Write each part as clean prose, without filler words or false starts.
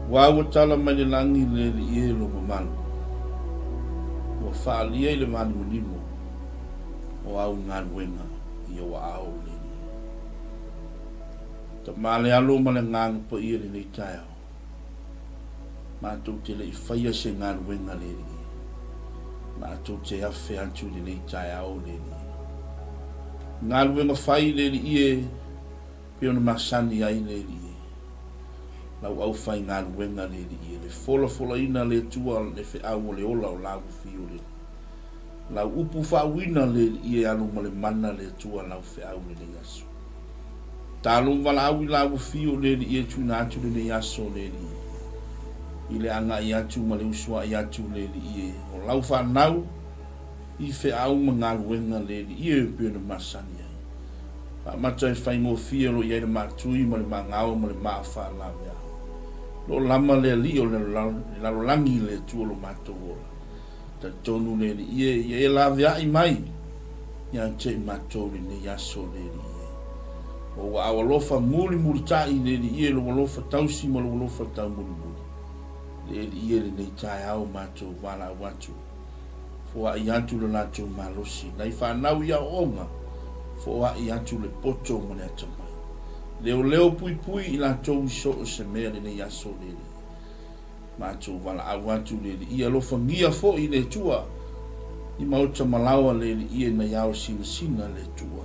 Ua ua tala mai le lagi le Alii e lou mamalu, ua faaalia i le vanimonimo o au galuega i ou aao le Alii. Tama le Alo ma le Agaga Paia i lenei taeao, matou te le i faia se galuega le Alii, matou te afe atu i lenei taeao le Alii. Galuega fai le Alii e, pei ona masani ai le Alii e. Lau aufaigaluega le Alii e, le folafolaina le Atua le feau o le ola o lau afio le Alii. Lau upu faauina le Alii e alo ma le mana le Atua lau feau lenei aso. Talo valaau i lau afio le Alii e tuuina atu lenei aso le Alii e. I le agai atu ma le usuai atu le Alii e o lau fanau i feau ma galuega le Alii e pei ona masani ai. Faamata e faigofie o lo o i ai le matui ma le magao ma le maa faalaveao. O lo o lama le Alii o le lalolagi i le Atua lo matou ola. Talitonu le Alii e, ia e laveai mai ia te i matou lenei aso le Alii e. O ua ao alofa mulimulitai le Alii e lou alofa tausi ma lou alofa taumulimuli. Le Alii e lenei taeao matou valaau atu. Foai atu le latou malosi, nai fanau i aoaoga, foai atu le poto ma le atamai. Leoleo puipui i latou i so o se mea lenei aso le Alii. Matou valaau atu le Alii, alofagia foi le Atua i maota malaoa le Alii e nai ao sinasina le Atua.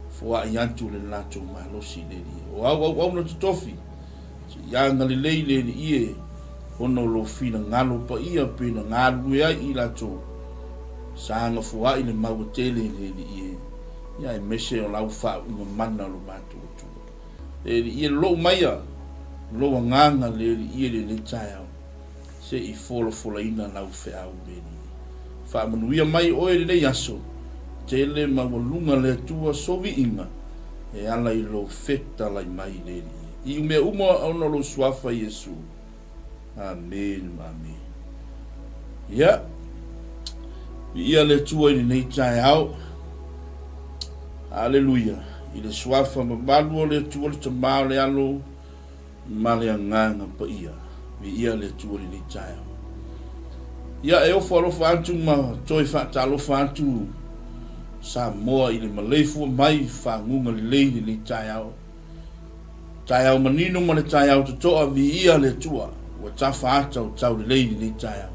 Foai atu le latou malosi le Alii. O au auauna totofi, Se i agalelei le Alii e, ona o lou finagalo paia pe na galulue ai i latou, sa agafoai le maua tele i le Alii e, ia aemaise o lau faauiga mana o lo matou Atua. Le Alii e, lou maia lou agaga le Alii e lenei taeao, se i folafolaina lau feau le Alii. Faamanuia mai oe lenei aso, tele maualuga le Atua soviiga e ala i lou fetalai mai le Alii. I mea uma ona o lou suafa Iesu. Amene ma amene. Ia, viia le Atua i lenei taeao. Aleluia. I le suafa mamalu o le Atua le Tama o le Alo ma le Agaga Paia. Viia le Atua i lenei taeao. Ia, e ofo alofa atu ma toe faatalofa atu Samoa i le maleifua mai faguga lelei i lenei taeao. Taeao manino ma le taeao totoa, viia le Atua, ua tafa ata o taulelei i lenei taeao.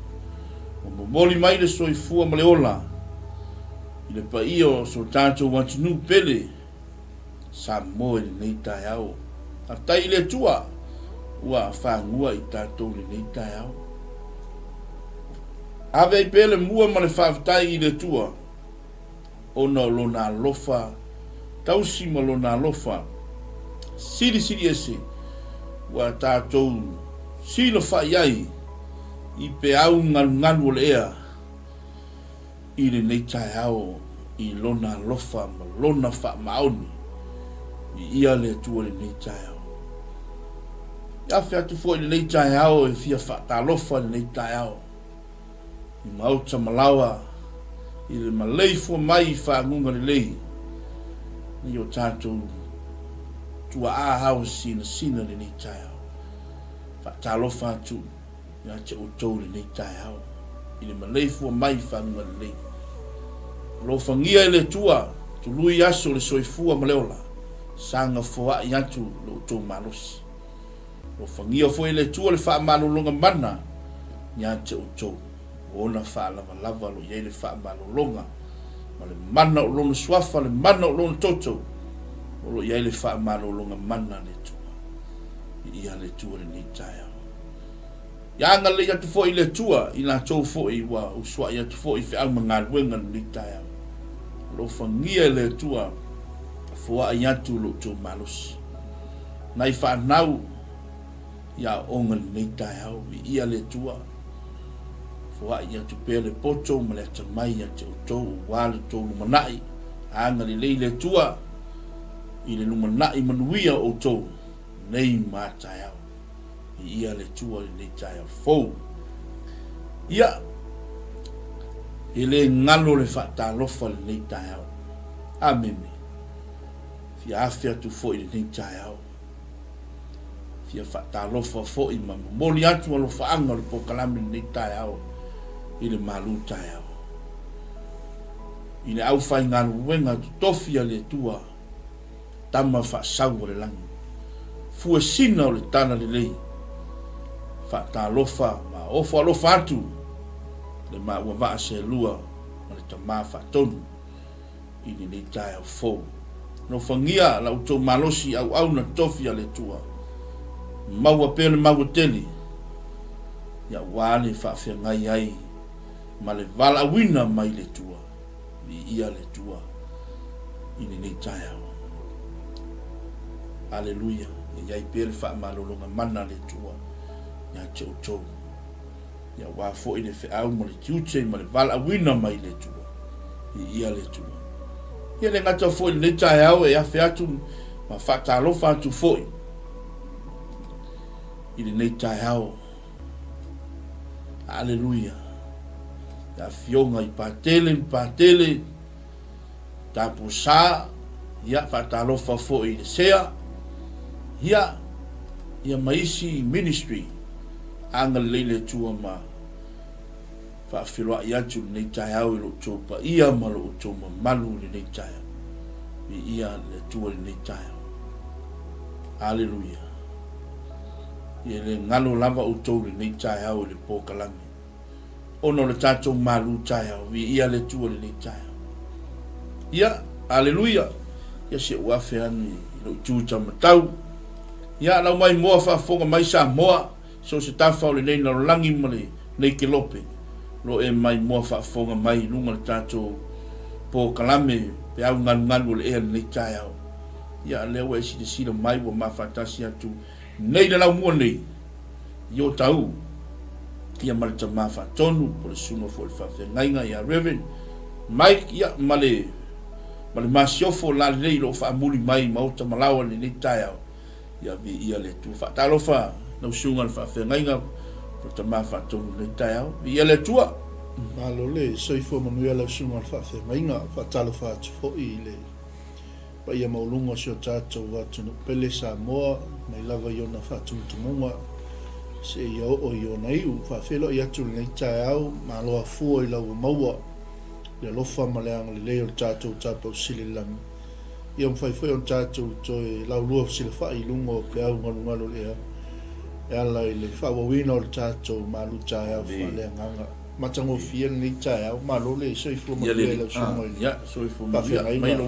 Ua momoli mai le soifua ma le ola i le paia o so tatou atunuu pele Samoa i lenei taeao. Faafetai i le Atua ua fagua i tatou i lenei taeao. Ave ai pea le mua ma le faafetai i le Atua ona o Lona alofa tausi ma Lona alofa silisili ese ua tatou silafai ai i peau galugalu o le ea i lenei taeao i Lona alofa ma Lona faamaoni. Viia le Atua i lenei taeao. E afe atu foi i lenei taeao e fia faatalofa i lenei taeao i maota ma laoa i le maleifua mai i faguga lelei i o tatou tuaa ao sinasina i lenei taeao. Faatalofa atu ia te outou i lenei taeao i le maleifua mai i faguga lelei. Alofagia e le Atua, tului aso le soifua ma le ola, saga foai atu lo outou malosi. Alofagia foi e le Atua le faamalologa mana ia te outou, o ona faalavalava o lo o i ai le faamalologa ma le mana o Lona Suafa, le mana o Lona Toto, o lo o i ai le faamalologa mana a le Atua. Viia le Atua i lenei taeao. Ia agalelei atu foi le Atua i latou foi ua usuai atu foi i feau ma galuega i lenei taeao. Alofagia e le Atua foai atu lo outou malosi. Nai fanau i aoaoga i lenei taeao, viia le Atua, foai atu pea le poto ma le atamai ia te outou aua le tou lumanai. Agalelei le Atua i le lumanai manuia o outou nei ma taeao. Viia le Atua i lenei taeao fou. Ia, e le galo le faatalofa i lenei taeao. Amene. Fia afe atu foi i lenei taeao. Fia faatalofa foi ma momoli atu alofaaga o le polokalame i lenei taeao i le malu taeao. I le aufaigaluega totofi a le Atua, Tama faasau o le lagi, fuesina o le talalelei, faatalofa ma ofo alofa atu le maua vaa seelua ma le Tama faatonu i lenei taeao fou. Alofagia la outou malosi i auauna tofi a le Atua, maua pea le maua tele, ia aua le faafeagai ai ma le valaauina mai le Atua. Viia le Atua i lenei taeao. Aleluia! Ia i ai pea le faamalologa mana a le Atua ia te outou. Ia aua foi le feau ma le tiute ma le valaauina mai le Atua. Viia le Atua. Ia le gata foi i lenei taeao e afe atu ma faatalofa atu foi i lenei taeao. Aleluia. Ia afioga i Patele ma Patele, Tapusa, ia faatalofa foi i le Sea, ia, ia ma isi ministry, agalelei le Atua ma faafeiloai atu i lenei taeao i lo outou paia ma lo outou mamalu i lenei taeao. Viia le Atua i lenei taeao. Aleluia. Ia le galo lava outou i lenei taeao i le polokalame. Ona o le tatou malu taeao. Viia le Atua i lenei taeao. Ia, aleluia. Ia se ou afe ane i lou itu taumatau. Ia, lau mai moa faafofoga mai Samoa, so o se tafa o lenei lalolagi ma lenei kelope. Lo e mai moa faafofoga mai i luga o le tatou polokalame peau galugalu o le ea i lenei taeao. Ia, lea ua e silasila mai ua mafaatasi atu nei le laumua nei i o tau, ia ma le tama faatonu, po le susuga foi i le faafeagaiga ia Rev. Mike, ia, ma le, ma le masiofo lalelei o lo o faamuli mai i maota ma laoa i lenei taeao, ia viia le Atua. Faatalofa lau susuga i le faafeagaiga, po le tama faatonu i lenei taeao. Viia le Atua. Malo le soifua manuia lau susuga i le faafeagaiga. Faatalofa atu foi i le paia maualuga o si o tatou atunuu pele Samoa, mai lava i ona faatumutumuga seia oo i ona iu. Faafeiloai atu i lenei taeao, malo afua i lau ua maua le alofa ma le agalelei o le tatou Tapaau Sili i le Lagi. Ia mafai foi ona tatou toe laulua fesilafai i luga o peau galugalu o le ea e ala i le faaauauina o le tatou malu taeao faaleagaga. Matagofie lenei taeao. Malo le soifua manuia i lau susuga i le faafeagaiga. O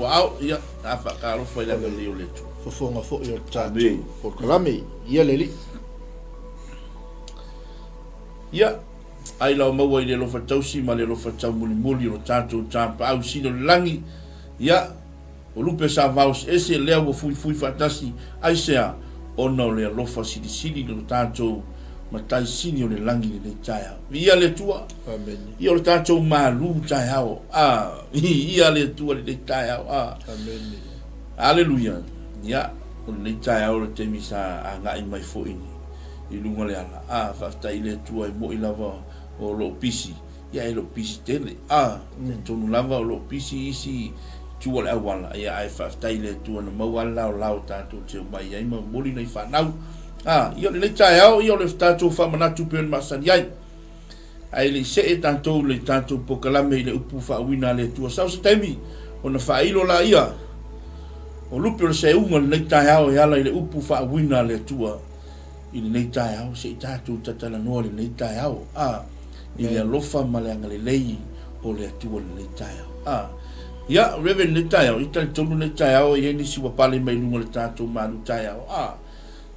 le fofoga foi o le tatou polokalame. Ia le Alii. Ia, ai lau maua i le alofa tausi ma le alofa taumolimoli o lo tatou Tapaau Sili o le Lagi, ia, O lupe sa vaoseese lea ua fuifui faatasi, aisea? Ona o le alofa silisili i lo tatou Matai Sili o le Lagi i lenei taeao. Viia le Atua. Amene. Ia o le tatou malu taeao. A, viia le Atua i lenei taeao. A. Amene. Aleluia. Ia, o lenei taeao le taimi sa agai mai foi i luga o le ala. A, faafetai i le Atua e moi lava o lou pisi. Ia e le o pisi tele. A, talitonu lava o lo o pisi isi itu o le auala, ia ae faafetai i le Atua na maua lava le laolao tatou te omai ai ma momoli nai fanau. A, ia o lenei taeao, ia o le tatou faamanatu pei ona masani ai. Ae le i see tatou i le tatou polokalame i le upu faauiina a le Atua sau se taimi ona faailo laia o lupe o le seuga o lenei taeao e ala i le upu faauiina a le Atua i lenei taeao, se i tatou tatalanoa i lenei taeao. A. i le alofa ma le agalelei o le Atua i lenei taeao. A, ia, Reverend, lenei taeao, ia talitonu lenei taeao e i ai nisi ua pale mai luga o le tatou malu taeao. A,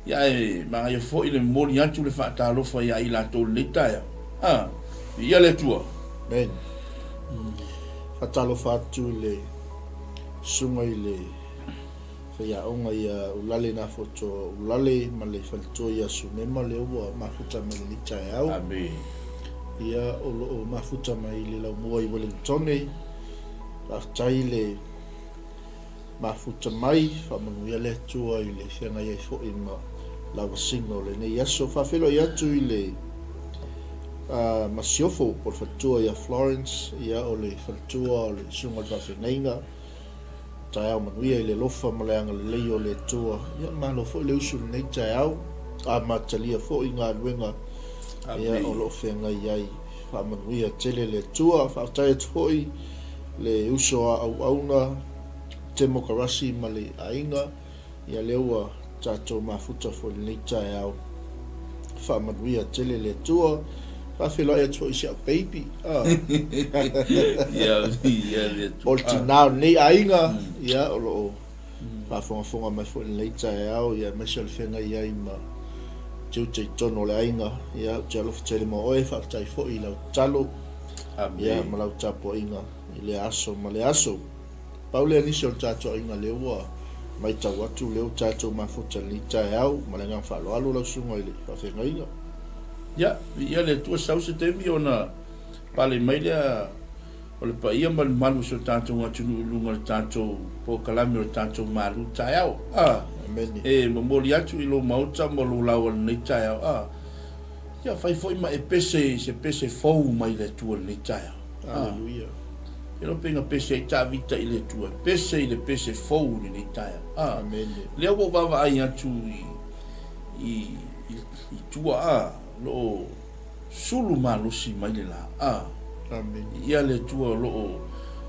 ia, ae manaia foi le momoli atu le faatalofa ia i latou i lenei taeao. A, viia le Atua. Amen. Faatalofa atu i le susuga i le Faiaoga ia Ulale Nafoto Ulale ma le faletua ia Sunema lea ua mafuta mai lenei taeao. Amen. Ia o lo o mafuta mai le laumua i Wellingtone. Faafetai le mafuta mai, faamanuia le Atua i le feagai ai foi ma lavasiga o lenei aso. Faafeiloai atu i le uh, masiofo po o le faletua ia Florence, ia o le faletua o le susuga o le faafeagaiga. Taeao manuia i le alofa ma le agalelei o le Atua. Ia, malo foi le usu i lenei taeao. Amatalia foi galuega ia o lo o feagai ai. Faamanuia tele le Atua. Faafetai atu foi le uso a auauna Temokarasi ma le aiga, ia lea ua tatou mafuta foi i lenei taeao. Faamanuia tele le Atua. Faafeiloai atu foi i si au baby. Ah. Ia, ia le Atua. O le tinā o lenei aiga, ia o lo o faafogafoga mai foi i lenei taeao, ia aemaise o le feagai ai ma tiute i totonu o le aiga. Ia, ou te alofa tele mo oe, faafetai foi i lau tatalo, ia, ma lau tapuaiga i lea aso ma lea aso. Pau lea nisi o le tatou aiga lea ua maitau atu lea ua tatou mafuta i lenei taeao ma le agaga faaaloalo lau susuga i le faafeagaiga. Ia, viia le Atua sau se taimi ona pale mai lea o le paia ma le mamalu o si o tatou atunuu i luga o le tatou polokalame o le tatou malu taeao. A, Amene. e momoli atu i lou maota ma lou laoa i lenei taeao. A, ia fai foi ma e pese i se pese fou mai le Atua i lenei taeao. A, Aleluia. e iloa pe na pese ai Tavita i le Atua, pese i le pese fou i lenei taeao. A, Amene. lea ua ou vaavaai atu i, i, i, i tua, a, o lo o Sulu malosi mai le la. A. Amene. Ia le Atua o lo o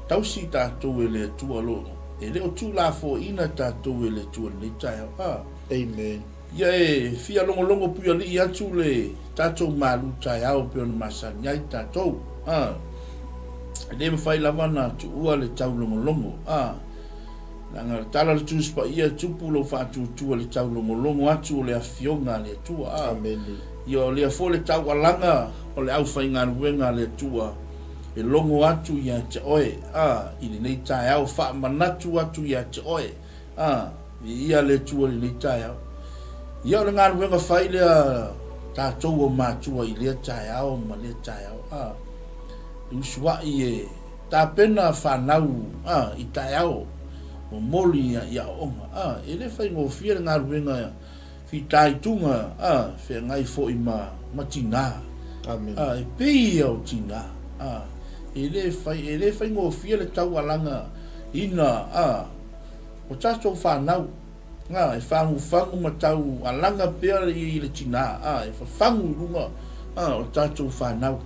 tausi tatou e le Atua o lo o e le o tuulafoaiina tatou e le Atua i lenei taeao. A. Amen. Ia e fia logologo puialii atu le tatou malu taeao pei ona masani ai tatou. A. E le mafai lava ona tuua le taulogologo. A. Leaga o le tala o le Tusi Paia, Tupu lou faatuatua i le taulogologo atu o le Afioga a le Atua. A. Amene. Ia o lea foi le taualaga o le aufaigaluega a le Atua e logo atu ia te oe, a, i lenei taeao, faamanatu atu ia te oe, a, viia le Atua i lenei taeao. Ia o le galuega fai lea tatou o matua i lea taeao ma lea taeao, a, e usuai e Tapena fanau a i taeao momoli i aoaoga a e le faigofie le galuega fitaituga a feagai foi ma ma tina a e pei ia o tina a e le fai e le faigofie le taualaga ina a o tatou fanau. Ā, e fagufagu ma tau alaga pea i le tinā, ā, e fafagu i luga, ā, o tatou fanau.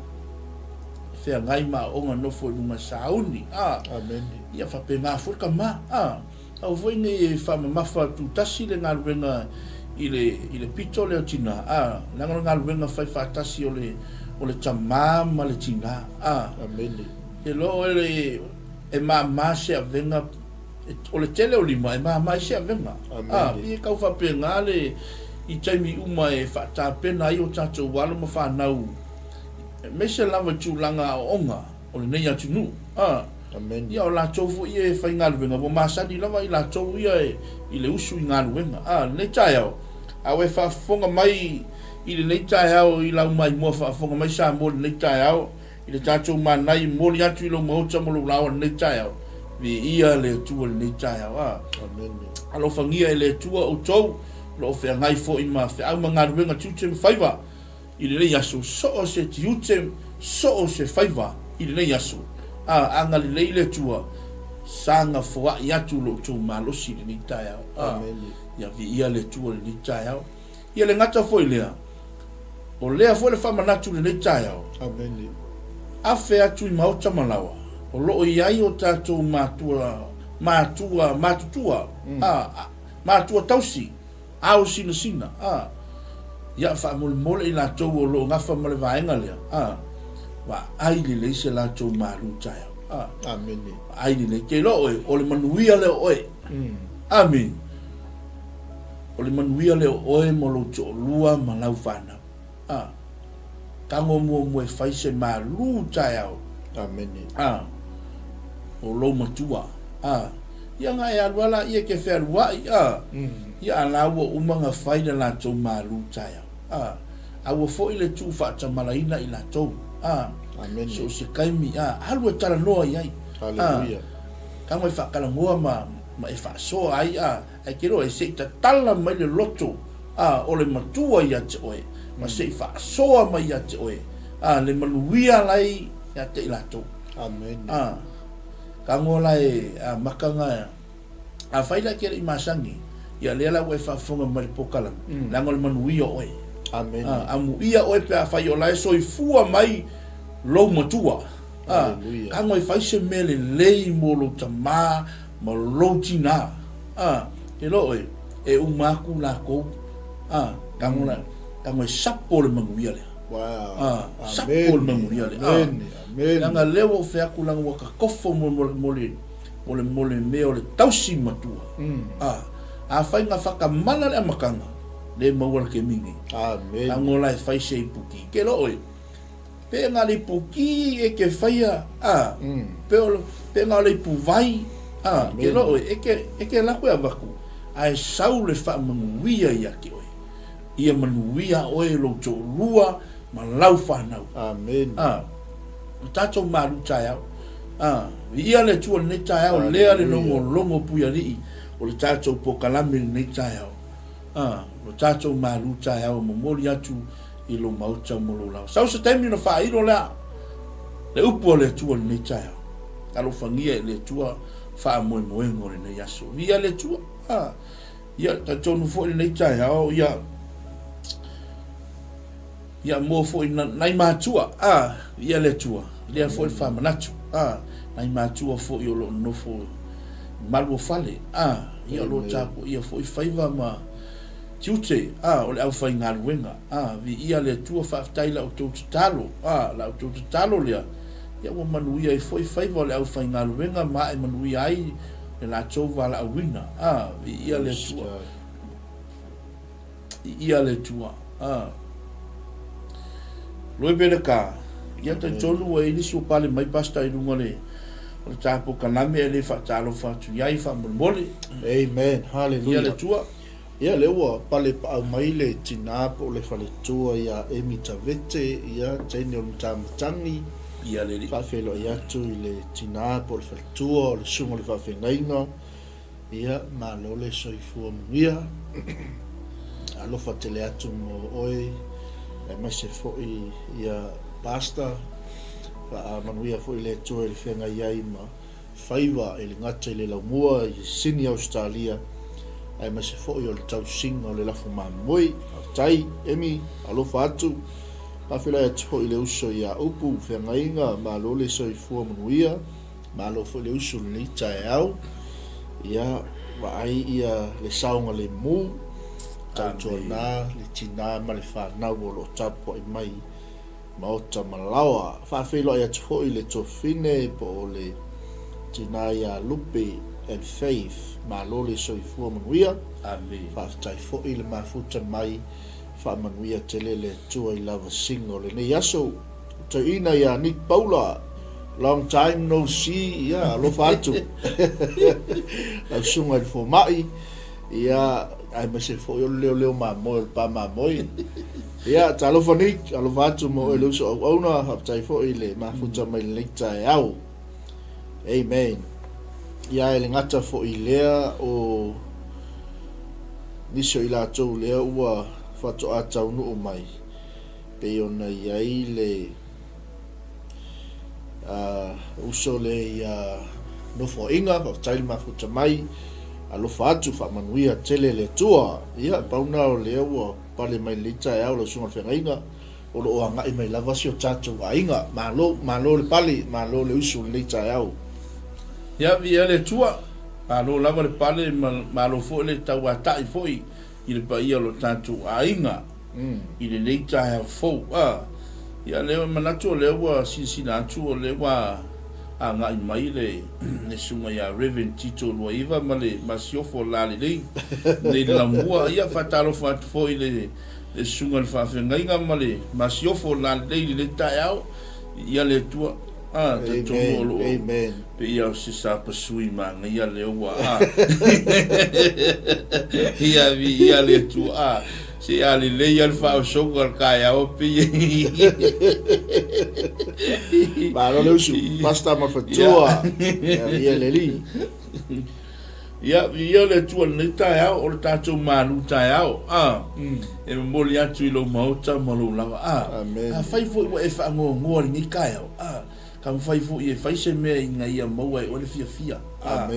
E feagai ma aoga nofo i luga sauni, ā, Amene. ia faapena foi le tama, ā, aua foi ne i faamamafa tutasi le galuega i le, i le pito lea o tinā, ā, leaga o le galuega fai faatasi o le, o le tamā ma le tinā, ā. Amene. E loa oe le, e māmā se avega O le tele o lima e māmā ai se avega. A, pei e tau faapena le i taimi uma e faatapena ai o tatou alo ma fanau aemaise lava i tulaga aoaoga o lenei atunuu. A, ia o latou foi ia e faigaluega ua masani lava i latou ia i le usu i galuega. A, lenei taeao, a ua e faafofoga mai i lenei taeao i lau maimoa faafofoga mai Samoa i lenei taeao, I le tatou manai e momoli atu i lou maota ma lou laoa i lenei taeao, viia le Atua i lenei taeao. A. Amene. Alofagia e le Atua outou o lo o feagai foi ma feau ma galuega tiute ma faiva i lenei aso, so o se tiute, so o se faiva i lenei aso. A. Agalelei le Atua, saga foai atu lo outou malosi i lenei taeao. A. Amene. Ia viia le Atua i lenei taeao. Ia le gata foi lea, o lea foi le faamanatu i lenei taeao. Amene. Afe atu i maota ma laoa, o lo o i ai o tatou matua, matua, matutua, a, matua tausi, ao sinasina, a. Ia faamolemole i latou o lo o gafa ma le vaega lea, a. Vaai lelei se latou malu taeao, a. Amene. Vaai lelei, te iloa oe, o le manuia lea o oe. Amene. O le manuia lea o oe ma lou toalua ma lau fanau. A. Tago muamua e fai se malū taeao. Amene. A. O lou matua. A. Ia na e alu a laia e ke fealuai. A. Ia a la ua uma na fai le latou malū taeao. A. A ua foi le tuu faatamalaina i latou. A. Amene. So se taimi. A. Alu e talanoa i ai. Haleluia. A. Tago e faatalanoa ma, ma e faasoa ai. A. Ae te iloa e se i tatala mai le loto a o le matua ia te oe, ma se i faasoa mai ia te oe, a le manuia lai ia te i latou. Amen. A, ka ngoa la e a maka nga, a fai la ke le i masani, Ia lea la ua e faafofoga mai i le polokalame, leaga o le manuia oe. Amene. Amuia oe pe afai o la e soifua mai lou matua. Aleluia. Tago e fai se mea lelei mo lou tama ma lou tina. Te iloa oe, e uma atu lakou, tago la, tago e sapo le manuia lea. Wow. Sapo le manuia lea. Amene. Amene. Leaga lea ua ou fai atu leaga ua tatofo mo, mo, mo le, mo le, mo le mea o le tausi matua. Afai na whakamana le amataga, le maua le kemi nei. Amene. Tago la e fai se ipu ki. Ke iloa oe, pe na le ipu ki e ke faia, a, pe o, pe na o le ipu vai, a, ke iloa oe, e ke, e ke lako e avatu, ae sau le faamanuia ia te oe. Ia manuia oe lou toalua ma lau fanau. Amene. A, o tatou malu taeao. A, viia le Atua i lenei taeao, lea le logologo puialii o le tatou pokalame i lenei taeao. A, o tatou malu taeao e momoli atu i lou maota ma lou laoa. Sau se taimi ona faailo lea le upu a le Atua i lenei taeao. Alofagia e le Atua faamoemoega o lenei aso. Viia le Atua. A, ia, talitonu foi lenei taeao, ia, ia mo foi nai matua, a, viia le Atua, lea foi le faamanatu, a, nai matua foi o lo o nonofo i malu o fale, a, ia o lo o tapuaia foi faiva ma tiute, a, o le aufaigaluega, a, viia le Atua, faafetai i la outou tatalo, a, la outou tatalo lea, ia ua manuia ai foi faiva o le aufaigaluega ma ae manuia ai le latou valaauina, a, viia le Atua. Viia le Atua, a. Loe pele ka, ia talitonu ua i ai nisi ua pale mai Pastor i luga o le o le ta polokalame e le faatalofa atu i ai faamolemole. Amen. Hallelujah. Viia le Atua. Ia lea ua pale paau mai le tina po o le faletua ia Amy Tavete, ia teine o le Matamatagi. Ia le Alii. Faafeiloai atu i le tina po o le faletua o le susuga o le faafeagaiga. Ia, malo le soifua manuia. Alofa tele atu mo oe, aemaise foi ia Pastor. Faamanuia foi le Atua i le feagai ai ma faiva e le gata i le laumua i Sydney Ausetalia, aemaise foi o le tausiga o le lafo mamoe. Faafetai Emy, alofa atu. Faafeiloai atu foi i le uso ia Upu, Feagaiga, malo le soifua manuia. Malo foi le usu i lenei taeao. Ia, vaai ia le saogalemu, tautuana le tina ma le fanau o lo o tapuai mai maota ma laoa. Faafeiloai atu foi i le tuafafine po o le tina ia Lupe and Faith. Malo le soifua manuia. Amene. Faafetai foi le mafuta mai. Faamanuia tele le Atua i lavasiga o lenei aso. Toeaina ia Nick Paula, long time no see, ia alofa atu. Lau susuga i le fomai, ia aemaise foi o le leoleo mamoe o le pa mamoe. Ia talofa Nick, alofa atu mo oe le uso auauna, faafetai foi i le mafuta mai lenei taeao. Amen. Ia e le gata foi i lea o nisi o i latou lea ua faatoa taunuu mai. Pei ona i ai le uso lea ia Nofoaiga, faafetai le mafuta mai, alofa atu, faamanuia tele le Atua. Ia, pau na o lea ua pale mai lenei taeao lau Susuga i le Feagaiga, o lo o agai mai lava si o tatou aiga. Malo, malo le pale, malo le uso i lenei taeao. Ia, viia le Atua, malo lava le pale, malo foi le tauatai foi i le paia o lo tatou aiga i lenei taeao fou. A, ia lea e manatu o lea ua silasila atu o lea ua agai mai le le susuga ia Rev Tito Luaiva ma le Masiofo Lalelei nei le Laumua. Ia faatalofa atu foi i le le susuga i le faafeagaiga ma le Masiofo Lalelei i lenei taeao. Ia le Atua. A, talitonu o lo o pei lava o se sapasui manaia lea ua a. Ia, viia le Atua. A, se a lelei lava le faaosoga o le taeao pei e. Malo le usu, Pastor ma Fatua. Ia, viia le Alii. Ia, viia le Atua i lenei taeao, o le tatou malu taeao, a, e momoli atu i lou maota ma lou lava, a, afai foi ua e faanoanoa i lenei taeao, a, taumafai foi e fai se mea ina ia maua e oe le fiafia, a,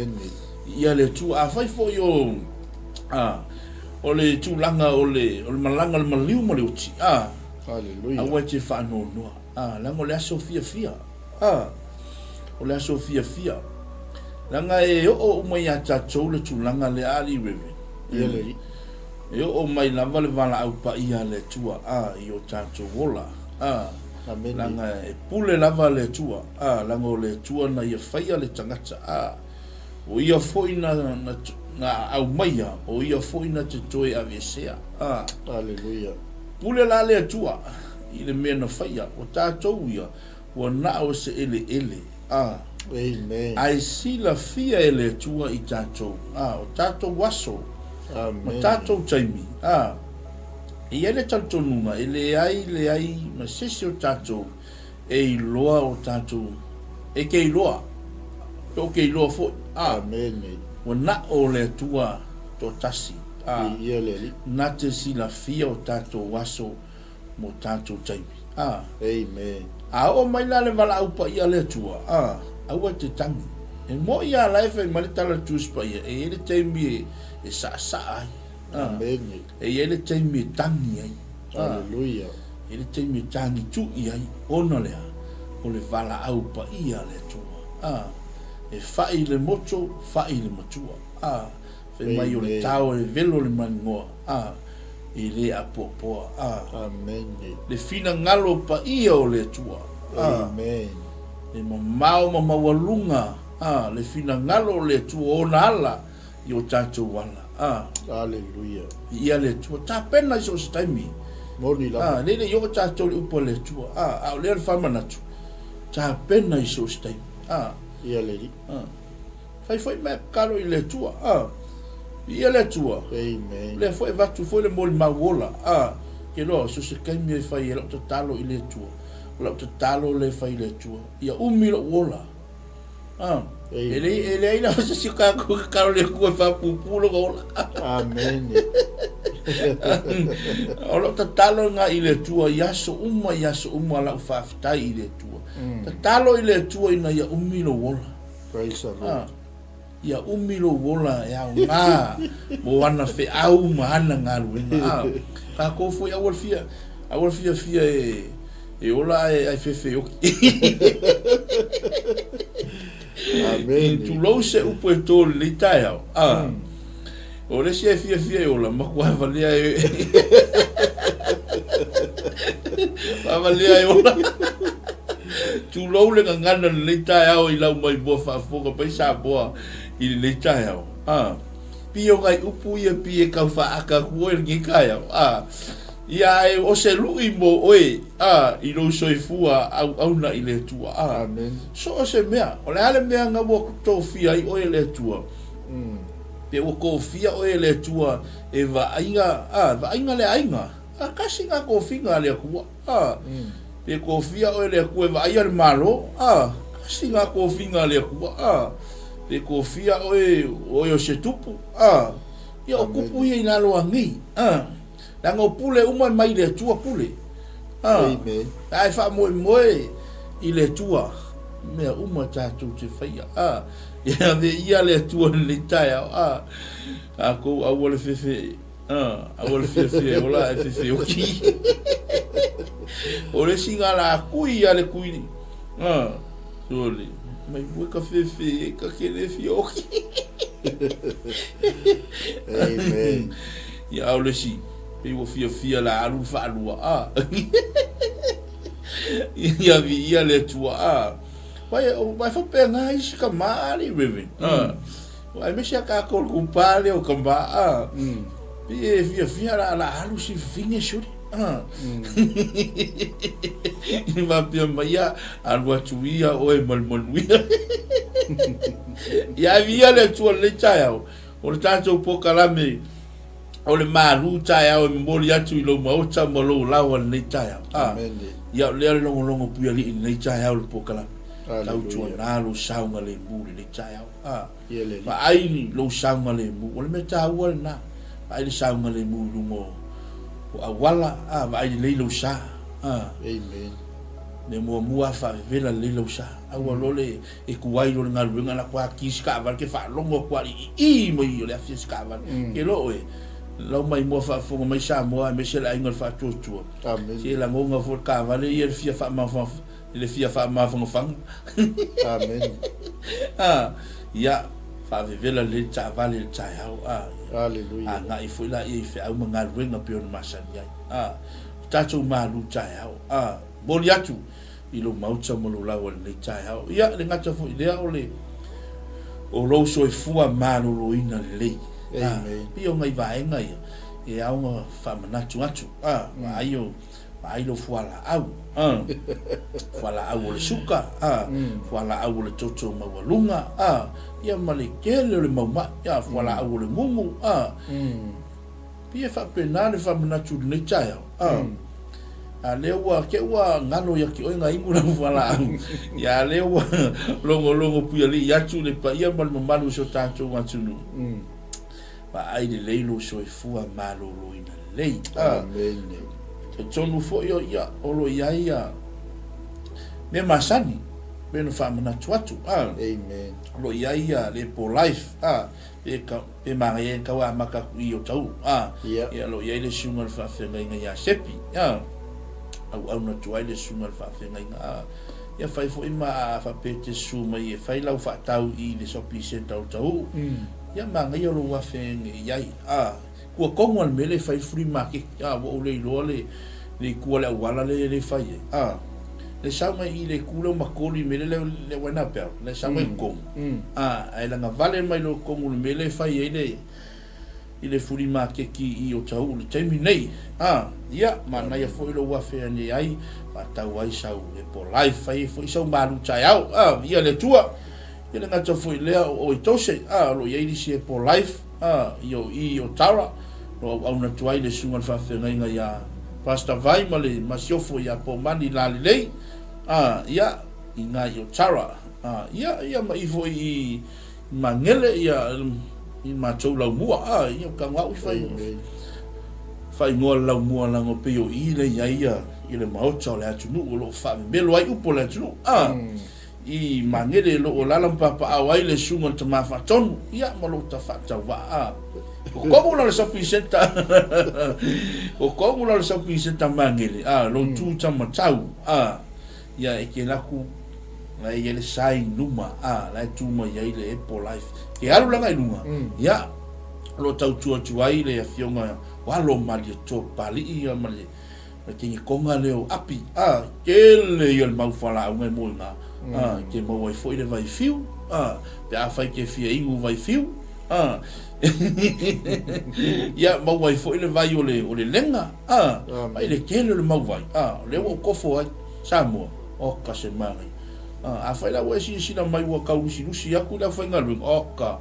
viia le Atua. Afai foi o, A, o le tulaga o le, o le malaga o le maliu ma le oti, a, Hallelujah. aua e te faanoanoa, a, leaga o le aso fiafia, a, o le aso fiafia. Leaga e oo uma iā tatou le tulaga lea, a, alii Reverend. Ia le alii. E oo mai lava le valaau paia a le Atua, a, i o tatou ola, a, Amene. leaga e pule lava le Atua, a, leaga o le Atua na ia faia le tagata, a, O ia foi na, na, na aumaia, o ia foi na te toe aveesea. A. Aleluia. Pule la le Atua i le mea na faia, o tatou ia, ua na o se eleele. A. Amen. Ae silafia e le Atua i tatou, a, o tatou aso, Amen. ma tatou taimi. A. E i ai le talitonuga, e leai, leai ma se isi o tatou e iloa o tatou, e ke iloa, pe o ke iloa foi, a, Amene. ua na o le Atua toatasi, a, Viia le Alii. na te silafia o tatou aso mo tatou taimi, a. Amen. A oo mai la le valaau paia a le Atua, a, aua e te tagi. E moʻi a la e fai mai le tala a le Tusi Paia, e i ai le taimi e, e saasaa ai, a, Amene. e i ai le taimi e tagi ai, a. Aleluia. I le taimi e tagi tui ai, ona lea, o le valaau paia a le Atua. A, e fa'i le moto, fa'i le matua. A, fai mai o le Amen. tao e velo le manigoa. A, e le apoapoa. A, Amene. le finagalo paia o le Atua. A, Amen. e mamao ma maualuga. A, le finagalo o le Atua, ona ala i o tatou ala. A. Aleluia. Viia le Atua. Tapena i so o se taimi. Moni lava. A, lele i oo tatou i le upu a le Atua. A, a o lea le faamanatu. Tapena i so o se taimi. A. Ia le Alii. A. Fai foi mea tatalo i le Atua. A. Viia le Atua. Amen. Lea foi e avatu foi le molimau ola. A. Ke loa, so o se taimi e fai ai lau tatalo i le Atua. O lau tatalo lea e fai i le Atua. Ia umi lou ola. Ah, e leai, e leai lava se isi o tatou e tatalo i le Atua e faapuupuu lona ola. Amene. O lau tatalo lena i le Atua i aso uma, i aso uma lau faafetai i le Atua. Tatalo i le Atua ina ia umi lou ola. Praise the Lord. Ah, ia umi lou ola e aoga mo ana feau ma ana galuega. Ah, tatou foi aua le fia, aua le fiafia e E ola ae ae fefeoki. Amene. Tulou se upu e tō lenei taeao. A. O le isi e fiafia e ola, matua valea e valea e ola. Tulou le gagana lenei taeao i lau maimoa faafofoga mai Samoa i lenei taeao. A. Pei o nai upu ia pei e tau faaata atu oe lenei taeao. A. Ia ae o se luʻi mo oe, a, i lou soifua auauna i le Atua, a. Amen. So o se mea, o le a le mea na ua tofia ai oe e le Atua? Pe ua tofia oe e le Atua e vaaiga, a, vaaiga le aiga, a, kasi na tofiga a le Atua, a. Pe tofia oe e le Atua e vaaia le Malo, a, kasi na tofiga a le Atua, a. Pe tofia oe, oe o se tupu, a. Ia o kupu ia i lalo anei, a. Leaga o pule uma e mai i le Atua pule. A, Amen. ae faamoemoe i le Atua mea uma tatou te faia. A, ia ave ia le Atua i lenei taeao. A, tatou aua le fefe, a, aua le fiafia e ola ae fefeoki. O le isi na la kui a le kui, a, sole, mai ua ka fefe e ka ke le fioki. Amen. Ia a o le isi, pei ua fiafia la alu le faalua, a. Ia viia le Atua, a. Vai, vai faapena isi tama, alii Reverend, a. Aemaise a tatou le kupa lea o tama, a. Pei e fiafia la, la alu si fafine suli, a. I faapea mai ia, alu atu ia oe ma le manuia. Ia viia le Atua i lenei taeao. O le tatou polokalame o le malu taeao e momoli atu i lou maota ma lou laoa i lenei taeao. A, ia o lea le logologo puialii i lenei taeao le polokalame. Tautuana lou saogalemu i lenei taeao. A, vaai lou saogalemu, o le mea taua lena. Vaai le saogalemu i luga o auala, a, vaai lelei lou sa. A, Amen. Mea muamua a faavevela lelei lau sa. Aua loa le e tuai loa le galuega la atu ki si kaavale ke faalogo atu alii ii mai o le afi o si kaavale. Ke loa oe lau maimoa faafofoga mai Samoa aemaise le aiga o le Faatuatua. Se lagona foi le kaavale ia le fia faamafanafana le fia faamafanafana. Amen. Ah, ia faavevela lelei le taavale i le taeao. Ah, Hallelujah. Agai foi laia i feau ma galuega pei ona masani ai. Ah, tatou malu taeao. Ah, Momoli atu i lou maota ma lou laua i lenei taeao. Ia, le gata foi lea o le o lou soifua maloloina lelei. Amen. Pei o nai vaega ia e ao ona faamanatu atu. A, vaai o vaai lou fualaau. A, fualaau o le suka, a, fualaau o le toto maualuga, a, ia ma le tele o le mau mai, a, fualaau o le mumu, a. Pei e faapena le faamanatu i lenei taeao. A, a lea ua, te ua galo ia te oe nga imu lau fualaau. Ia a lea ua logologo puialii atu le paia ma le mamalu o si o tatou atunuu. Vaai lelei lou soifua maloloina lelei. A, Amene. talitonu foi o ia, o lo o i ai ia mea masani, pei ona faamanatu atu. A, Amen. o lo o i ai ia le po life. A, Pe ka, pe manaia e tau amata atu i o tau, a, Ia. ia lo i ai le susuga o le faafeagaiga ia Sepi, a, auauna atu ai le susuga o le faafeagaiga, a, ia fai foi ma a faapea e te susu mai e fai lau faatau i le shopping centre o Tauu, ia manaia lou afe i ai, a. Kua tonu a le mea lea e fai le flea market, a, ua ou le iloa le, le itu a le auala lea e fai ai, a. Le sau mai i le itu lea o Makoli i le mea lea le uaina apparel, le sau mai i totonu, a, ae lagavale mai loa i totonu i le mea lea e fai ai le, i le flea market i Otahuhu i le taimi nei, a. Ia, manaia foi lou afe ane ai, faatau ai sau Apple Life, fai ai foi sau malu taeao, a, viia le Atua. Ia le gata foi lea o Oitose, a, o lo o i ai le isi Apple Life, a, ia o i o Tara, o lo o auauna atu ai le susuga i le faafeagaiga ia Pastor Vai ma le masiofo ia Pomani Lalelei, a, ia, i nga i o Tara, a, ia, ia ma i foi i Magele, ia, i matou laumua, a, ia, o ka au i fai, faaigoa le laumua leaga pei o i lea i ai ia, i le maota o le atunuu o lo o faamemelo ai upu o le atunuu, a. I Magele lo o lala ma papaao ai le susuga i le tama faatonu, ia ma lo ta faatauvaa. O kogu la le shopping centre. O kogu la le shopping centre Magele, a lo tu ta matau, a ia e ke laku la e ia le sign luma, a la e tu mai ai le Apple Life. Ke alu langa i lunga, ia lo tau tua atu ai le afioga o alo Malietoa Papalii ia ma le Ma te konga lea o Api, a, tele ia le mau fualaauga e moe nga, a, te maua ai foi le vai fiu, a, pe afai te fia inu vai fiu, a, ia maua ai foi le vai o le, o le lega, a, mai le tele o le mau vai, a, o lea ua ou kofo ai, Samoa, oka se manaia. A, afai la ua e silasila mai ua tau lusilusi atu le aufaigaluega, oka,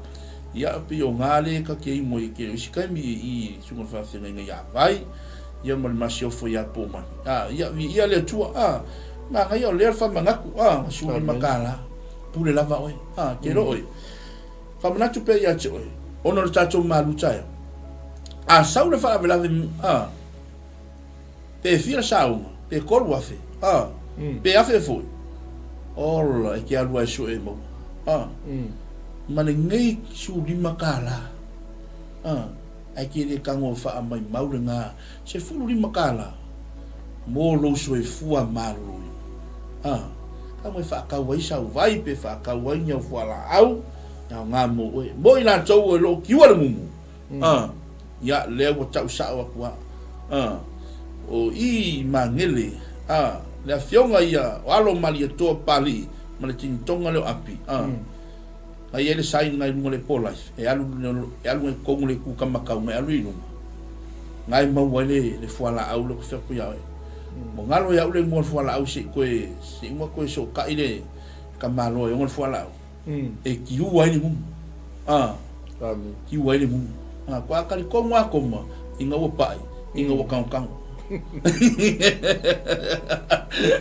ia, pei o nga lea ta te inu ai i te isi taimi i susuga i le faafeagaiga ia Vai, ia ma le masiofo ia Pomani. A, ia, viia le Atua, a, manaia o lea le faamanatu, a, na 15 tala, pule lava oe, a, te iloa oe. Faamanatu pea ia te oe, ona o le tatou malu taeao. A sau le faalavelave, a, pe fia sauga, pe 3000, a, pe 1000 foi, ola, e te alu lava e sue e maua, a, ma lenei 15 tala, a, Ae ke le tago faamaimau lena 15 tala mo lou soifua maloloina. A, tago e faatau ai sau vai pe faatau ai ni au fualaau, e aoga mo oe. Mo i latou o lo o kiua le mumu, a, ia, lea ua tau sao atu a, a, o i Magele, a, le afioga ia o alo Malietoa Papalii ma le tinitoga lea o Api, a. Na i ai le sign ngai luga le po life e alu e alu ngai totonu le itu kamakau ngai alu i luga ngai maua ai le le fualaau le ko fea ku ia oe mo ngalo ia ule mua le fualaau se i koe se i uma koe sootai le tamaloa e ona le fualaau e kiu ai le mumu a kiu ai le mumu a ko a talitonu a koma ina ua pai ina ua kagokago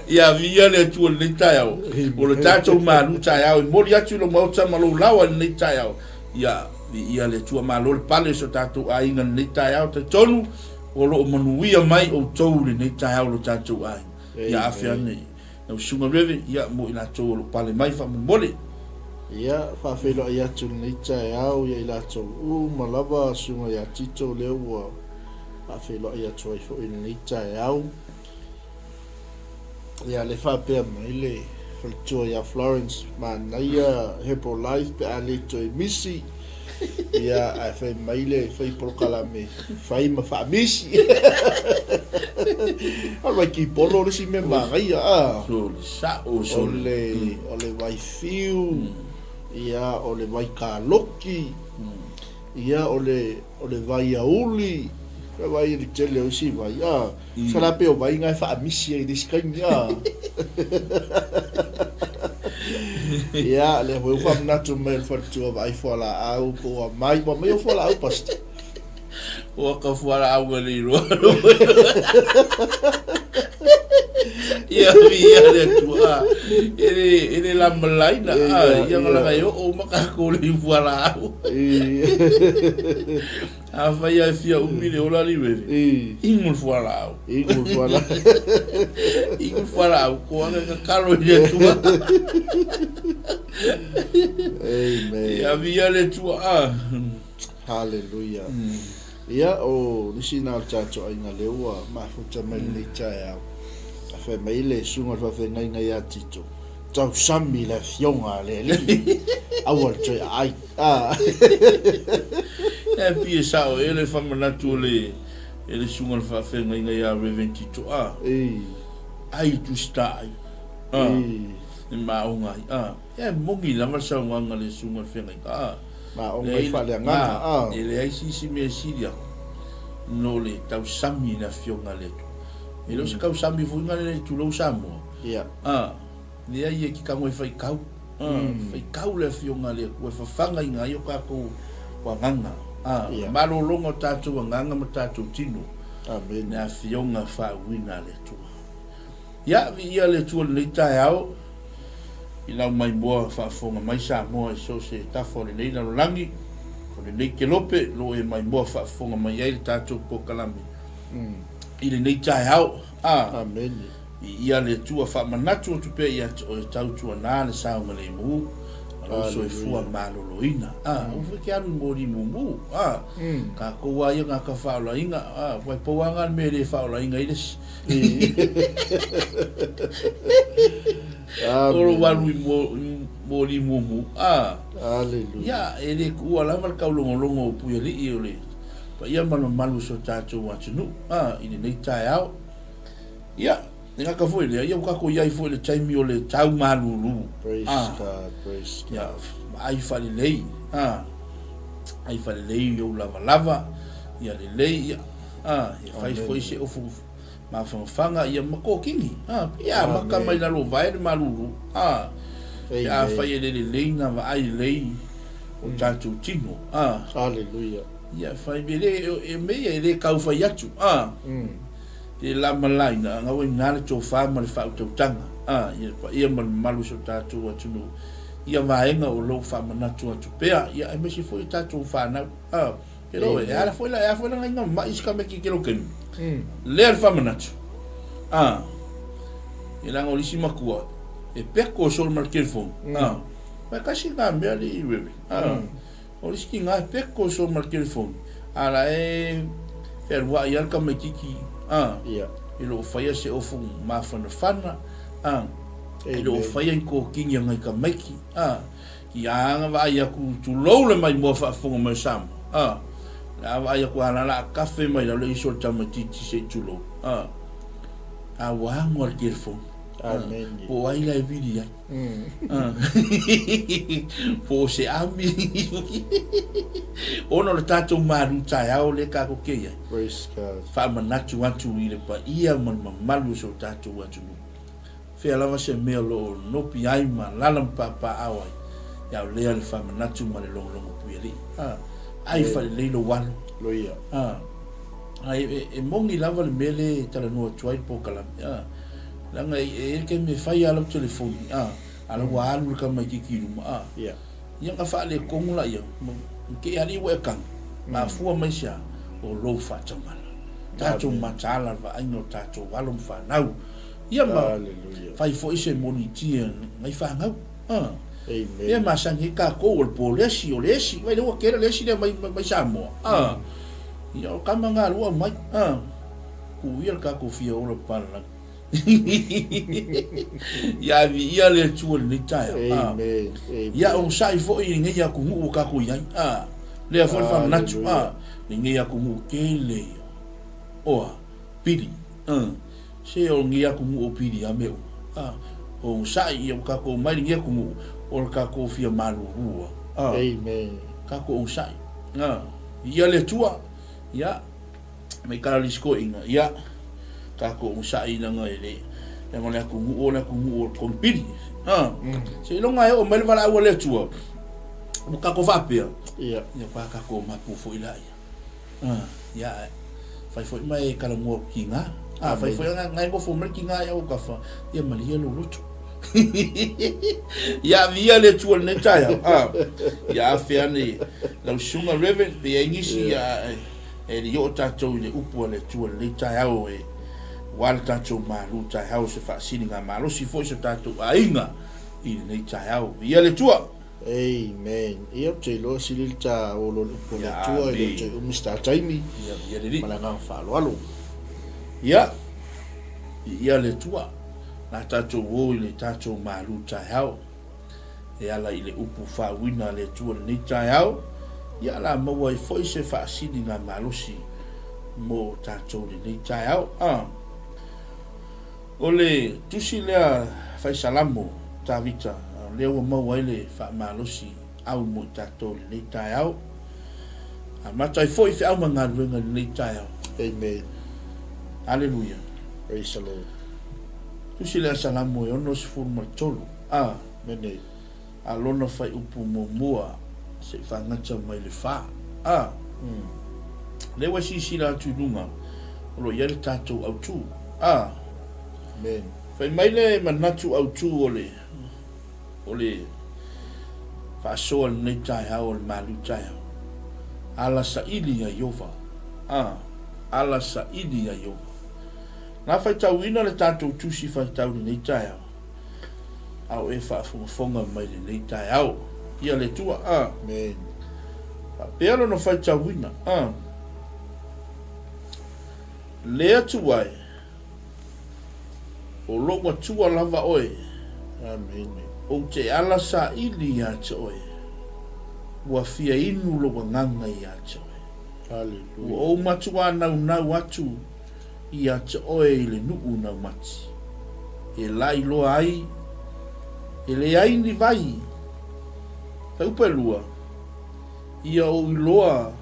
Ia viia le Atua i lenei taeao. O le tatou malu taeao e momoli atu i lou maota ma lou laoa i lenei taeao. Ia viia le Atua, malo le pale o so tatou aiga i lenei taeao. Talitonu o lo o manuia mai outou i lenei taeao lo tatou aiga. Ia afe ane. Lau Susuga Reve, ia, mo i latou o lo o pale mai faamolemole. Ia, faafeiloai atu i lenei taeao ia i latou uma lava, Susuga ia Tito lea ua faafeiloai atu ai foi i lenei taeao. Ia, lea faapea mai le faletua ia Florence, manaia Herbalife pe a le toe misi. Ia, ae fai mai le fai polokalame, fai ma faamisi. O le vaikipolo le isi mea manaia, a. Sole, sa'o, sole. O le, o le vaifiu, ia, o le vaikaloki, ia, o le, o le vaiauli, o vai le tele o isi vai, a. Sala pei o vai na e faamisi ai i le isi taimi, a. Ia, lea foi ua faamanatu mai e le faletua vaai fualaau po ua mai, ua mai au fualaau, Pastor? Ua ka fualaau e le iloa. Ia viia le Atua. E le, e le lamalaina, a, ia ngalaga e oo uma kākou le fualaau. Afai lava e fia umi le ola alii Reve, inu le fualaau. Inu le fualaau. Inu le fualaau, ko ake tatalo i le Atua. Amen. Ia viia le Atua. Ah. Hallelujah. Ia, o nisi na o le tatou aiga lea ua mafuta mai lenei taeao. A fai mai le susuga i le faafeagaiga ia Tito, tausami le afioga a le Alii, aua le toe aai. Ah. E pei e sao ea le faamanatu o le e le susuga i le faafeagaiga ia Rev. Tito a. Ai i Tusita ai. A. E maoga ai. A. E moni lava le saunoaga a le susuga i le feagaiga. A. Maoga i faaleagaga. A. E leai se isi mea e sili atu no le tausami i le afioga a le Atua. E le o se tausami foi lena tulou Samoa. Ia. A. Leai e te tago e faitau, faitau le Afioga a le Atua e fafagaina ai o tatou agaga, malologa o tatou agaga ma tatou tino, Amen. Le Afioga faauuina a le Atua. Ia, viia le Atua i lenei taeao, i lau maimoa faafofoga mai Samoa i so o se tafa o lenei lalolagi, o lenei kelope, lo e maimoa faafofoga mai ai le tatou polokalame i lenei taeao. Amen. Viia le Atua faamanatu atu pea ia te oe tautuana le saogalemu ma lou soifua maloloina. A, aua foi ke alu i moli mumu. A, tatou a ia gata faaolaina. A, ua pau a na le mea e le faaolaina ai le isi. O lou alu i moli mumu. A, ia, e le tuua lava le taulogologo o Puialii o le paia ma le mamalu o si o tatou atunuu, a, i lenei taeao. Ia, e gata foi lea, ia ua tatou i ai foi i le taimi o le tau malulu. Praise ah, God, praise God. Ia, vaai faalelei, ah, ai faalelei i ou lavalava, ia lelei, ia, ah, ia fai foi se ofu mafanafana, ia ma kokini, ah, ia maka mai lalo vae le malulu, ah, pe afai e le lelei na vaai lelei o tatou tino, ah. Hallelujah. Ia, fai, e le, e mea ia e le tau fai atu, ah. E lamalaina, a ua ina le tofa ma le faautautaga, a ia le paia ma le mamalu o si o tatou atunuu, ia vaega o lou faamanatu atu pea, ia aemaise foi o tatou fanau, a, e lo, e ala foi la, e a foi la ngai mai si kameki ke lo kemi. Lea le faamanatu, a, e langa o lisi makua, e peko so ma le telefoni, a, mai kasi ngā mea le i wewe, a, O le isi ki-ngā he peko so ma le telefoni, a la e fealuaʻi lava le tamaititi, a, e le o faia se ofu mafanafana, a, e le o faia ni kokini a ngai tamaiti, a, ki a na vaai atu tulou le maimoa faafofoga mai o Samoa, a, le a vaai atu a la la a kafe mai lalo le iso o le tamaititi se i tulou, a, a ua ago a le telefoni, a, po o ai la e vili ai. Po o se ami. Ona o le tatou malu taeao lea tatou te i ai. Praise God. Faamanatu atu i le paia ma le mamalu o si o tatou atunuu. Fea lava se mea o lo o nopi ai ma alaala ma papaaao ai, ia o lea le faamanatu ma le logologo puialii. Ai faalelei lou alo. Loia. Ai e moni lava le mea lea e talanoa atu ai le polokalame. Leaga e i ai le taimi e fai lava lau telefoni, a, a la ua alu le tamaitiiti i luma, a. Ia. Ia ona faaletonu laia, ma te i alii ua e tagi, mafua mai se a? O lou faatamala. Tatou mataala le vaaiga o tatou alo ma fanau. Ia ma fai foi se monitia ngai fanau. A. Ia masani ai tatou o le po le esi, o le esi, vai lea ua tele le esi lea mai mai Samoa. A. Ia o tama na lua aumai. A. Tuu ia le tatou fia ola palalagi. Ia viia le Atua i lenei taeao. A. Ia onosai foi i lenei atunuu ua tatou i ai. A. Lea foi le faamanatu. A. Lenei atunuu tele ia. Oa. Pili. A. Se o lenei atunuu o pili a mea uma. A. Onosai ia ua tatou omai i lenei atunuu o le tatou fia malulu a. Amen. Tatou onosai. A. Viia le Atua. Ia. Mai kala le isi toeaina, ia, tatou onosai leaga e le, leaga o le atunuu o le atunuu o le konipili. A, seiloga e oo mai le valaau a le Atua, ua tatou faapea, Ia. Ia ua tatou mapu foi laia. A, ia, ae fai foi ma e talanoa atu tiga. A fai foi na e nofo mai le tiga i autafa, ia malie lou loto. Ia viia le Atua i lenei taeao. A, ia afe ane lau susuga Reverend pe i ai nisi, ia, E le i oo tatou i le upu a le Atua i lenei taeao e aua le tatou malu taeao se faasiliga malosi foi so tatou aiga i lenei taeao. Viia le Atua! Amen. Ia ou te iloa sili le ta olo le upu a le Atua e le o toe umi se ta taimi. Ia, viia le Alii. Ma le agaga faaaloalo. Ia, viia le Atua. Na tatou o i le tatou malu taeao. E ala i le upu faauina a le Atua i lenei taeao, ia o le a maua ai foi se faasiliga malosi mo tatou i lenei taeao. A O le tusi lea fai Salamo, Tavita, lea ua maua ai le faamalosi au mo i tatou i lenei taeao. Amata ai foi feau ma galuega i lenei taeao. Amen. Aleluia. Praise the Lord. Tusi lea Salamo e 63. A. Mene. A lona faaiupu muamua se i faagata mai le fa. A. Lea ua silasila atu i luga, o lo o i ai le tatou autu. A. Amen. Fai mai le manatu autu o le, o le faasoa i lenei taeao o le malu taeao. Ala saili ia Ieova. A. Ala saili ia Ieova. Na faitauina le tatou tusi faitau i lenei taeao. A o e faafogafoga mai lenei taeao. Ia le Atua, a. Amen. Faapea lona faitauina, a. Le Atua e, o lou Atua lava oe. Amen. Ou te ala saili ia te oe. Ua fia inu lou agaga ia te oe. Hallelujah. Ua ou matuā naunau atu ia te oe i le nuu naumati, e lai loa ai, e leai ni vai. Faupelua, ia ou iloa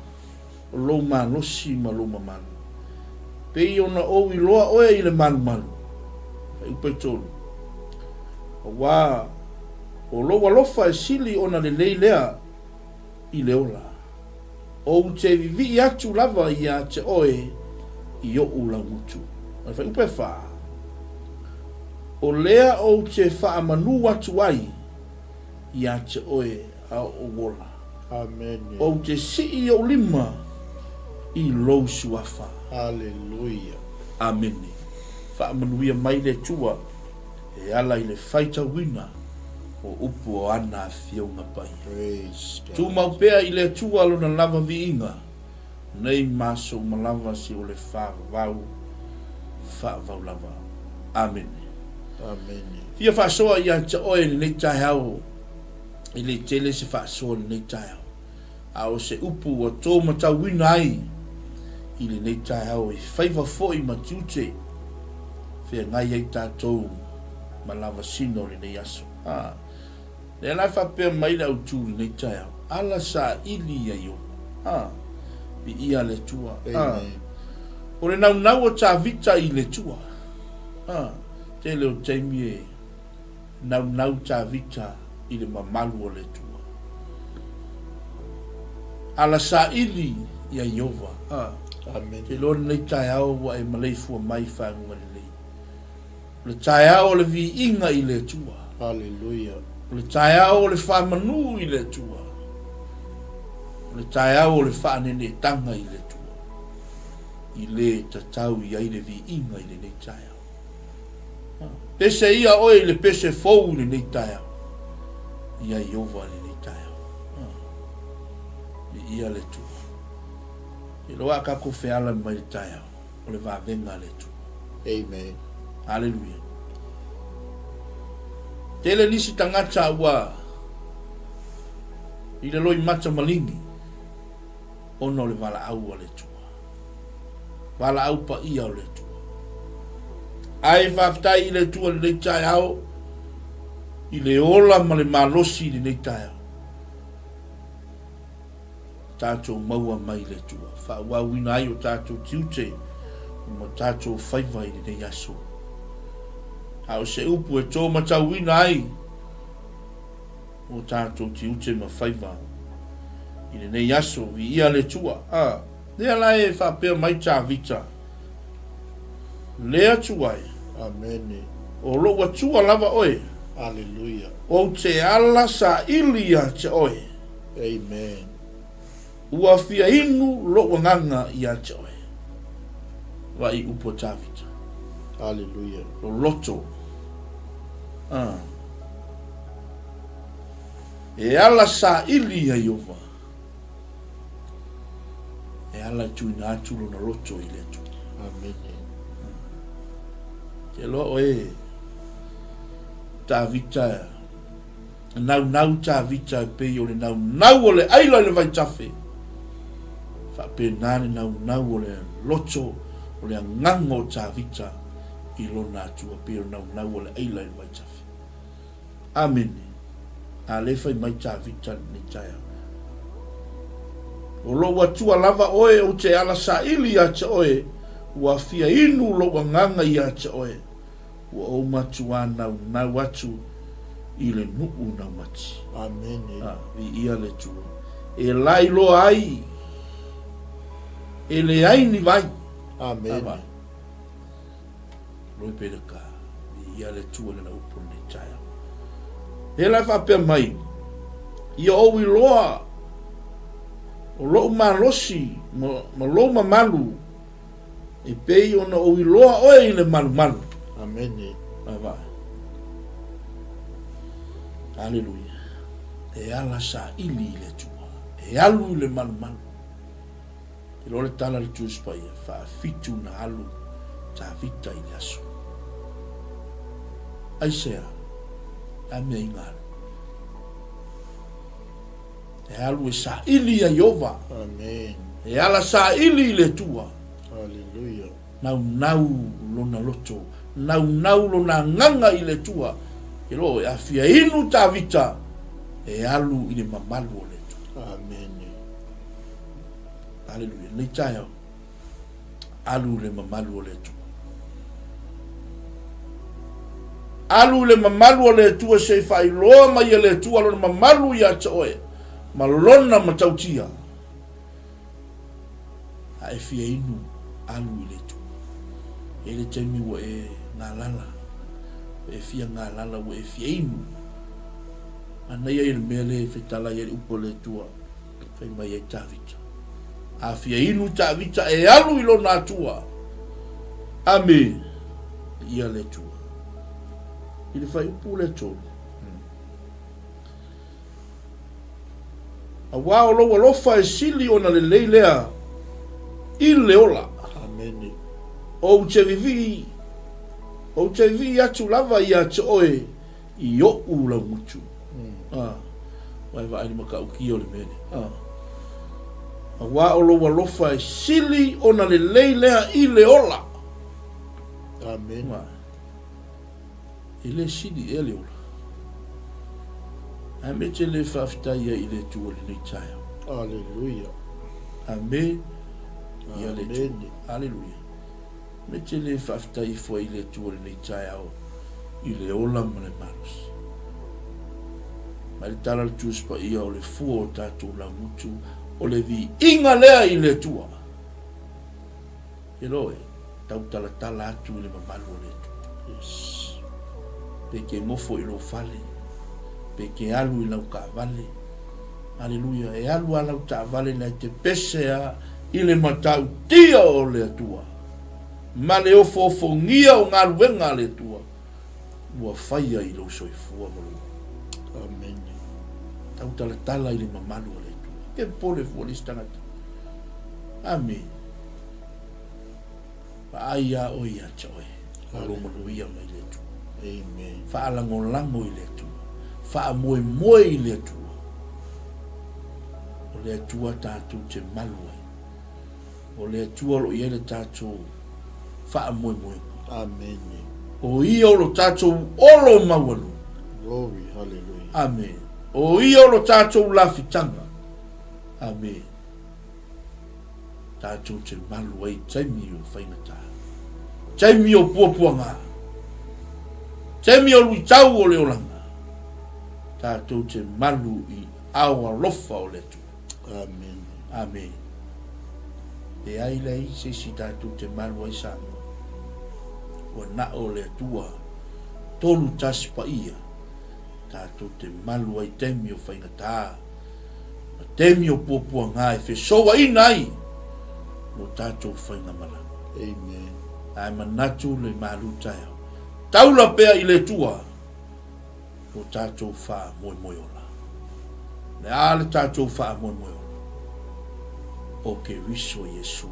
o lou malosi ma lou mamalu, pei ona ou iloa oe i le malumalu. Faupetolu, auā o lou alofa e sili ona lelei lea i le ola. Ou te vivii atu lava ia te oe i oʻu laugutu. Ma le fuaiupu e fa, O lea ou te faamanu atu ai ia te oe a oʻu ola. Amene. Ou te sii ou lima i lou suafa. Aleluia. Amene. Faamanuia mai le Atua e ala i le faitauina o upu o ana afioga paia. Praise God. Tumau pea i le Atua lona lava viiga, nei ma aso uma lava se o le faavavau, faavavau lava. Amene. Amene. Fia faasoa ia te oe i lenei taeao, e le tele se faasoa i lenei taeao, a o se upu ua tou matauina ai i lenei taeao e faiva foi ma tiute feagai ai tatou ma lavasina o lenei aso. A, lea la e faapea mai le autu i lenei taeao, ala saili ia Ioba. A, viia le Atua. A, o le naunau o Tavita i le Atua. A, tele o taimi e naunau Tavita i le mamalu o le Atua. Ala saili ia Ieova. A. Amene. Te iloa lenei taeao ua e maleifua mai i faguga lelei. O le taeao o le viiga i le Atua. Haleluia. O le taeao o le faamanu i le Atua. O le taeao o le faanenetaga i le Atua. I le tatau i ai le viiga i lenei taeao. Pese ia oe i le pese fou i lenei taeao. Ia Ieova i lenei taeao. Viia le Atua. E loa a tatou feala mai le taeao, o le vavega a le Atua. Amen. Aleluia. Tele nisi tagata ua i le loimata maligi ona o le valaau a le Atua. Valaau paia o le Atua. Ae faafetai i le Atua i lenei taeao, i le ola ma le malosi i lenei taeao. Tatou maua mai le Atua, faaauauina ai o tatou tiute ma tatou faiva i lenei aso. A o se upu e tō matauina ai o tatou tiute ma faiva i lenei aso, viia le Atua. A, lea la e faapea mai Tavita, Le Atua e. Amene. O lou Atua lava oe. Aleluia. Ou te ala saili ia te oe. Amen. Ua fia inu lou agaga ia te oe. Vaai upu a Tavita. Aleluia. Loloto. Ah. E ala saili ia Ieova. E ala e tuuina atu lona loto i le Atua. Amene. Te loa oe Tavita naunau Tavita e pei o le naunau o le aila i le vaitafe. Faapena le naunau o le loto o le agaga o Tavita i lona Atua pei o le naunau o le aila i le vaitafe. Amene. A lea fai mai Tavita lenei taeao. O lou Atua lava oe ou te ala saili ia te oe, ua fia inu lou agaga ia te oe, ua ou matuā naunau atu i le nuu naumati. Amene. A, viia le Atua. E lai loa ai, e leai ni vai. Amene. Loi pele ka ia le Atua lena upu lenei taeao. Lea la e faapea mai, ia ou iloa o lou malosi ma, ma lou mamalu e pei ona ou iloa oe i le malumalu. Amene. Vai vai. Aleluia. E ala saili i le Atua. E alu i le malumalu. Iloa le tala a le Tusi Paia, faafitu na alu Tavita i le aso. Aisea? Le a mea i galu? E alu e saili ia Iova. Amen. E ala saili i le Atua. Hallelujah. Naunau lona loto, naunau lona agaga i le Atua. Iloa e afia inu Tavita e alu i le mamalu o le Atua. Amen. Aleluia. Lenei taeao, alu le mamalu o le Atua. Alu le mamalu o le Atua se i faailoa mai e le Atua lona mamalu ia te oe ma lona matautia. A e fia inu, alu i le Atua. E le taimi ua e galala, ua e fia galala, ua e fia inu. Manaia ia le mea lea e fetala ai le upu a le Atua. Fai mai ai Tavita. A fia inu Tavita e alu i lona Atua. Ame ia le Atua. I le faaiupu le tolu. Auā o lou alofa e sili ona lelei lea i le ola. Amene. Ou te vivii, ou te vivii atu lava ia te oe i oʻu laugutu. A, ua e vaai i le matautia o le mea lea. A, auā o lou alofa e sili ona lelei lea i le ola. Amene. A, e le sili ea le ola. A me te le faafetai ai i le Atua i lenei taeao. Aleluia. Ame ia le Atua. Aleluia. Me te le faafetai ifo ai i le Atua i lenei taeao i le ola ma le malosi. Mai le tala a le Tusi Paia o le fua o tatou lagutu o le viiga lea i le Atua. Elo e tautalatala atu i le mamalu o le Atua. Yes. Pe ke nofo i lou fale, pe ke alu i lau taavale. Aleluia, e alu a lau taavale na e te pese a i le matautia o le Atua ma le ofoofogia o galuega a le Atua. Ua faia i lou soifua ma lou ola. Amene. Tautalatala i le mamalu o le Atua. Ke popole fua le isi tagata. Amene. Vaai ia oe ia te oe. Ma lou manuia mai le Atua. Amen. Faalagolago i le Atua. Faamoemoe i le Atua. O le Atua tatou te malu ai. O le Atua o lo o i ai le tatou faamoemoega. Amene. O Ia o lo tatou olo maualuga. Glory, hallelujah. Amene. O Ia o lo tatou lafitaga. Amene. Tatou te malu ai taimi o faigata. Taimi o puapuaga. Taimi o luitau o le olaga. Tatou te malu i ao alofa o le Atua. Amene. Amene. Leai leai se isi tatou te malu ai Samoa. Ua nao le Atua 31 paia tatou te malu ai taimi o faigata ma taimi o puapuaga e fesouaina ai lo tatou faigamalaga. Amen. Ae manatu le malu taeao. Taula pea i le Atua. lo tatou faamoemoe ola. O le a le tatou faamoemoe ola? O Keriso Iesu,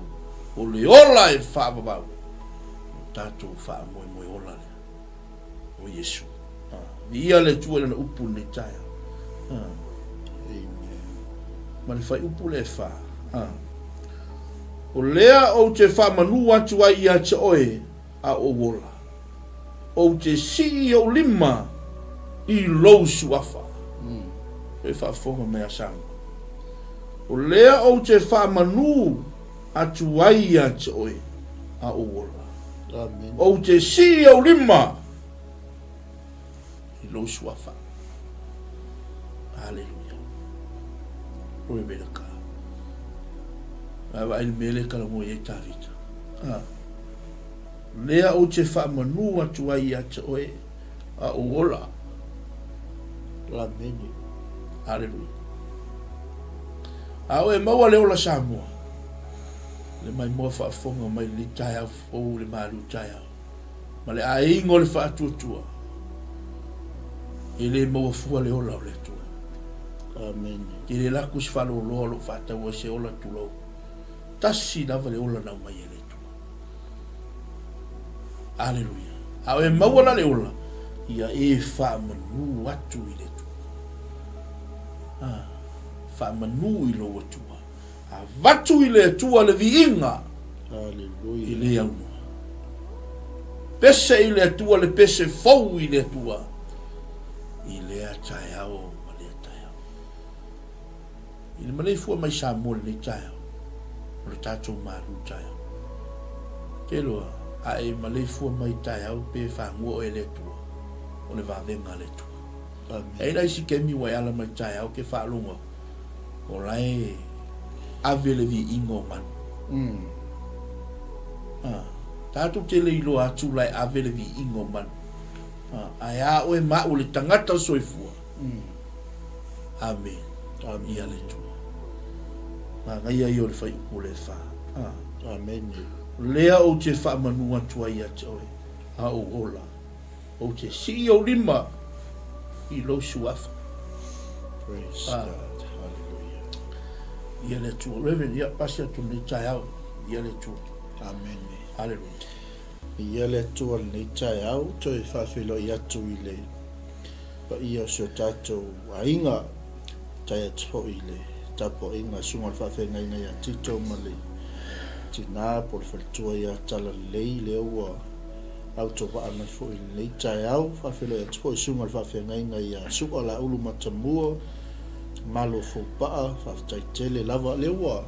o le ola e faavavau, lo tatou faamoemoe ola lea, o Iesu. Viia le Atua i Lana upu i lenei taeao. Amen. Ma le fuaiupu lea e fa. O lea ou te faamanu atu ai ia te oe a ou ola. Ou te sii i ou lima i lou suafa. E faafofoga mai a Samoa. O lea ou te faamanu atu ai ia te oe a ou ola. Amen. Ou te sii i ou lima i lou suafa. Aleluia. Glory be to God. Vaavaai le mea lea e talanoa i ai Tavita. Ah. Lea ou te faamanu atu ai ia te oe a ou ola. Amene. Aleluia. A oe maua le ola Samoa. Le maimoa faafofoga mai lenei taeao fou le malu taeao. Ma le aiga o le faatuatua. E le maua fua le ola o le Atua. Amene. E le lako se faaloloa o lo o faatau ai se ola tulou. Tasi lava le ola na aumai e le Atua. Aleluia. A o e maua la le ola, ia e faamanu atu i le Atua. Ah, faamanu i lou Atua. Avatu i le Atua le viiga. Aleluia. I le aunoa. Pese i le Atua le pese fou i le Atua. I lea taeao ma lea taeao. I le maleifua mai Samoa i lenei taeao, o le tatou malu taeao. Te iloa, a e maleifua mai taeao pe fagua oe e le Atua, o le vavega a le Atua. Amen. E i ai la isi taimi ua e ala mai taeao ke faalogo aku, o la e ave le viiga o manu. Ah, tatou te le iloa atu la e ave le viiga o manu. Ah, ae a oe ma au le tagata soifua, Amene. Ia le Atua. Manaia ia o le fuaiupu lea e fa. Amene. O lea ou te faamanu atu ai ia te oe, a ou ola, ou te sii ou lima i lou suafa. Praise God. Hallelujah. Ia le Atua. Reverend, ia pasi atu lenei taeao. Ia le Atua. Amene. Hallelujah. Ia le Atua lenei taeao, toe faafeiloai atu i le paia o si o tatou aiga, tae atu foi i le tapuaiga a Susuga o le Faafeagaiga ia Tito ma le tina po o le faletua ia Talalelei, lea ua autovaa mai foi i lenei taeao. Faafeiloai atu foi i Susuga o le Faafeagaiga ia Su'a Laulu Matamua, Malo Foupaa, faafetai tele lava, lea ua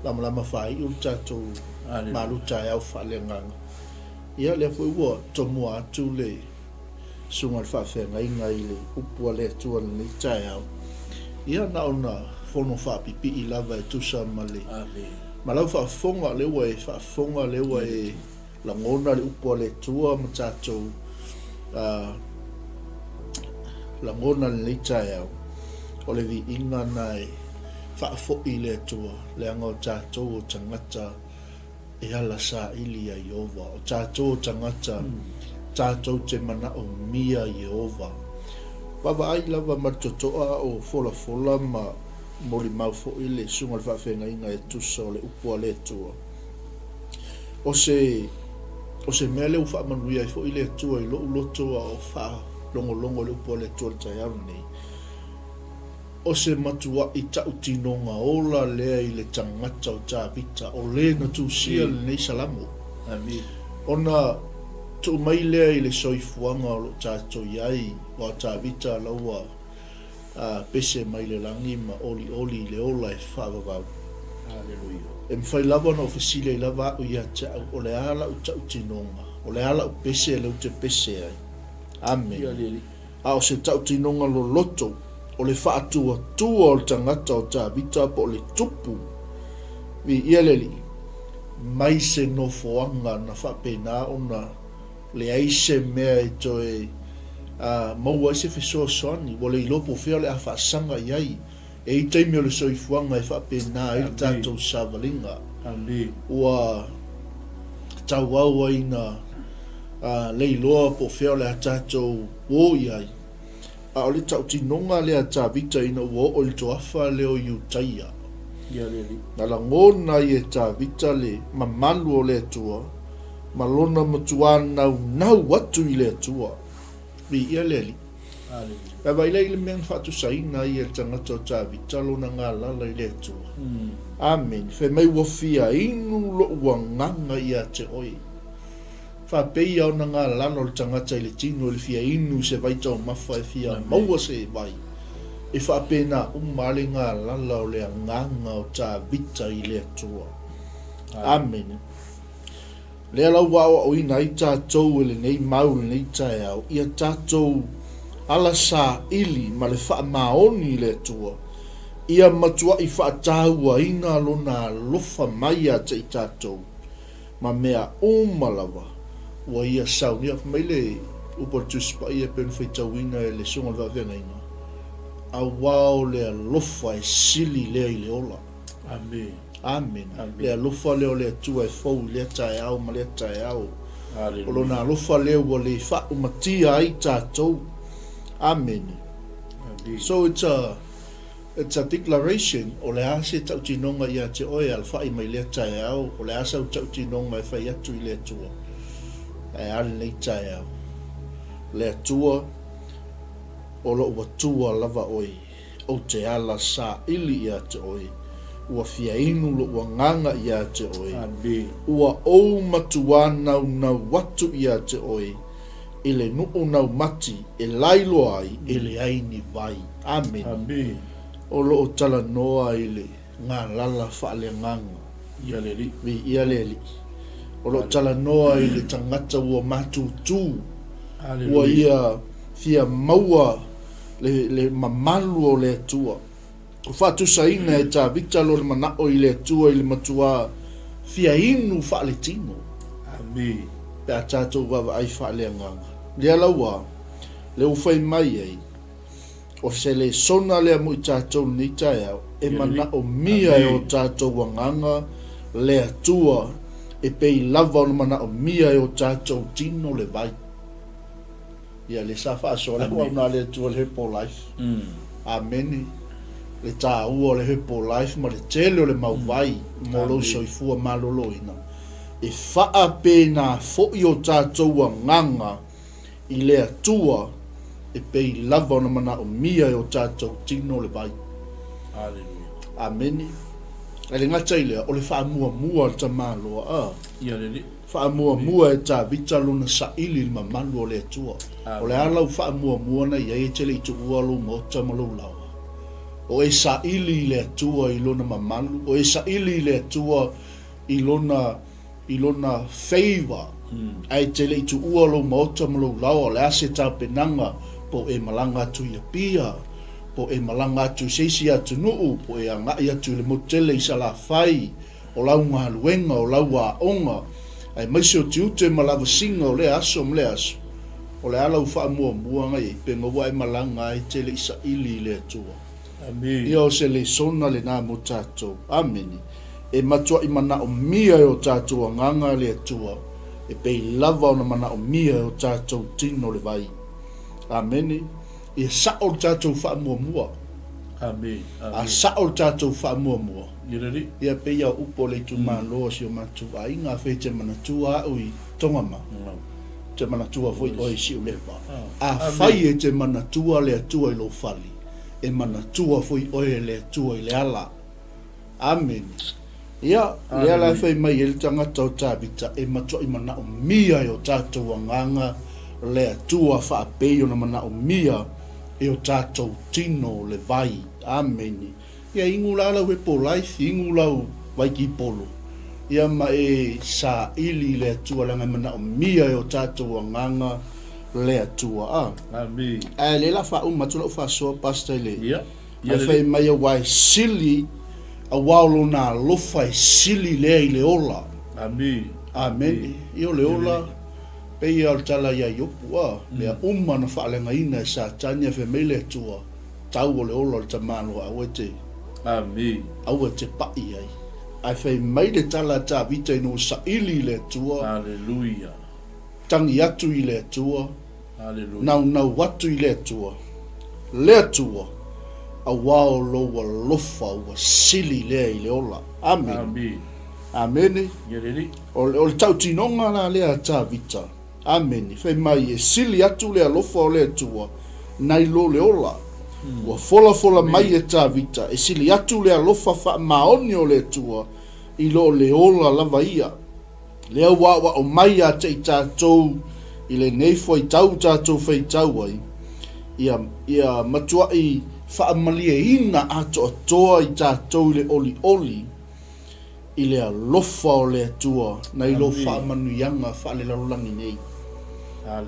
lamalama faaiu le tatou malu taeao faaleagaga. Ia, lea foi ua tomua atu le Susuga i le Faafeagaiga i le upu a le Atua i lenei taeao, ia na ona fono faapipii lava e tusa ma le ma lau faafofoga, lea ua e faafofoga, lea ua e lagona le upu a le Atua ma tatou lagona i lenei taeao, o le viiga na e faafoi i le Atua, leaga o tatou o tagata e ala saili ia Ieova. O tatou o tagata Tatou te manaomia Ieova. Vaavaai lava ma le totoa a o folafola ma molimau foi le Susuga i le Faafeagaiga e tusa o le upu a le Atua. O se, o se mea lea ua faamanuia ai foi le Atua i lou loto a o faalogologo i le upu a le Atua i le taeao lenei. O se matuaʻi tautinoga ola lea i le tagata o Tavita, o le na tusia lenei Salamo. Ona tuu mai lea i le soifuaga o lo o tatou i ai, aua o Tavita la ua pese mai le lagi ma olioli i le ola e faavavau. E mafai lava ona ou fesili ai lava au ia te au, o le a lau tautinoga, o le a lau pese lea ou te pese ai? Amene. A o se tautinoga loloto, o le faatuatua o le tagata o Tavita po o le tupu, viia le Alii, mai se nofoaga na faapena ona leai se mea e toe maua ai se fesoasoani, ua le iloa po o fea o le a faasaga i ai. E i ai taimi o le soifuaga e faapena ai le tatou savaliga. Ua tauau ai ina leiloa po o fea o le a tatou o i ai. A o le tautinoga lea a Tavita ina ua oo i le toafa lea o Iutaia. Na lagona ai e Tavita le mamalu o le Atua ma lona matua naunau atu i le Atua. Viia le Alii. Vaavaai la i le mea na faatusaina ai e le tagata o Tavita lona galala i le Atua. Amene. Fai mai ua fia inu lou agaga ia te oe. Faapei ona galala o le tagata i le tino i le fia inu i se vai taumafa e fia maua se vai, e faapena uma lava le galala o le agaga o Tavita i le Atua. Amene. Lea la ua aoaoina ai tatou e lenei mau i lenei taeao, ia tatou ala saili ma le faamaoni i le Atua, ia matuai faatauaina Lona alofa mai ia te i tatou, ma mea uma lava ua Ia saunia. Fai mai le upu a le Tusi Paia e pei ona faitauina e le Susuga o le Faafeagaiga, Auā o le alofa e sili lea i le ola. Amene. Le alofa lea o le Atua e fou i lea taeao ma lea taeao. O Lona alofa lea ua le faaumatia ai tatou. Amene. So it's a, it's a declaration, o le a se tautinoga ia te oe e alafai mai lea taeao, o le a sau tautinoga e fai atu i le Atua. Ae a lenei taeao? Le Atua, o lou Atua lava oe. Ou te ala saili ia te oe, ua fia inu lou agaga ia te oe, ua ou matuā naunau atu ia te oe, i le nuu naumati e lailoa ai e leai ni vai. Amene. O lo o talanoa i le galala faaleagaga. Viia le Alii. O lo o talanoa i le tagata ua matutu, ua ia fia maua le, le mamalu o le Atua. Ua faatusaina e Tavita lona manao i le Atua i le matuā fia inu faaletino. Amene. Pe a tatou vaavaai faaleagaga. Lea la ua, lea ua fai mai ai, o se lesona lea mo i tatou lenei taeao, e manaomia e o tatou agaga le Atua e pei lava ona manaomia e o tatou tino le vai. Ia lea sa faasoa le auauna a le Atua le Herbalife. Amene. Le taua o le Herbalife ma le tele o le mau vai mo lou soifua maloloina, e faapena foi o tatou agaga i le Atua e pei lava ona manaomia e o tatou tino le vai. Aleluia. Amene. Ae le gata i lea, o le faamuamua a le tamaloa, a. Ia le Alii. Faamuamua e Tavita lona saili i le mamalu o le Atua. O le a lau faamuamua na i ai e te le i tuua lou maota ma lou laoa? O e saili i le Atua i lona mamalu, o e saili i le Atua i lona, i lona favor, ae e te le i tuua lou maota ma lou laoa, o le a se tapenaga po o e malaga atu i Apia, po o e malaga atu i se isi atunuu, po o e agai atu i le motu tele i Salafai, o lau galuega, o lau aoga, aemaise o tiute ma lavasiga o lea aso ma lea aso, o le a lau faamuamua na i ai, pe maua e malaga ai te le i saili i le Atua. Amene. Ia o se lesona lena mo tatou. Amene. E matuai manaomia e o tatou agaga le Atua E pei lava ona manaomia e o tatou tino le vai. Amene. Ia sa'o le tatou faamuamua. Amene. A sa'o le tatou faamuamua, Ia le Alii. ia pei a o upu a le itumalo a si o matou aiga, afai e te manatua a'u i Togama, ou te manatua foi oe i Siulepa. Afai e te manatua le Atua i lou fale, e manatua foi oe e le Atua i le ala. Amene. Ia, lea la e fai mai ai le tagata o Tavita, e matuai manaomia e o tatou agaga le Atua faapei ona manaomia e o tatou tino le vai. Amene. Ia, inu la lau Herbalife, inu lau Vaikipolo, ia ma e saili i le Atua leaga e manaomia e o tatou agaga le Atua. A. Amene. Ae lea la faauma atu lau faasoa, Pastor, i le Ia. Ae fai mai aua e sili, aua o lona alofa e sili lea i le ola. Amene. Ia o le ola, pei lava o le tala ia Iopu, a, mea uma na faaleagaina e Satani, ae fai mai le Atua, tau o le ola o le tamaloa, aua e te, aua e te paʻi ai. Ae fai mai le tala a Tavita ina ua saili i le Atua, tagi atu i le Atua, Naunau atu i le Atua, le Atua, auā o lou alofa ua sili lea i le ola. Amene. Amene. O le, o le tautinoga la lea a Tavita. Amene. Fai mai, e sili atu le alofa o le Atua nai lo le ola. Ua folafola mai e Tavita, e sili atu le alofa faamaoni o le Atua i lo le ola lava ia. Lea ua aoao mai ia te i tatou i lenei fuaitau tatou faitau ai, ia, ia matuai faamalieina atoatoa i tatou i le olioli i le alofa o le Atua nai lo faamanuiaga faalelalolagi nei.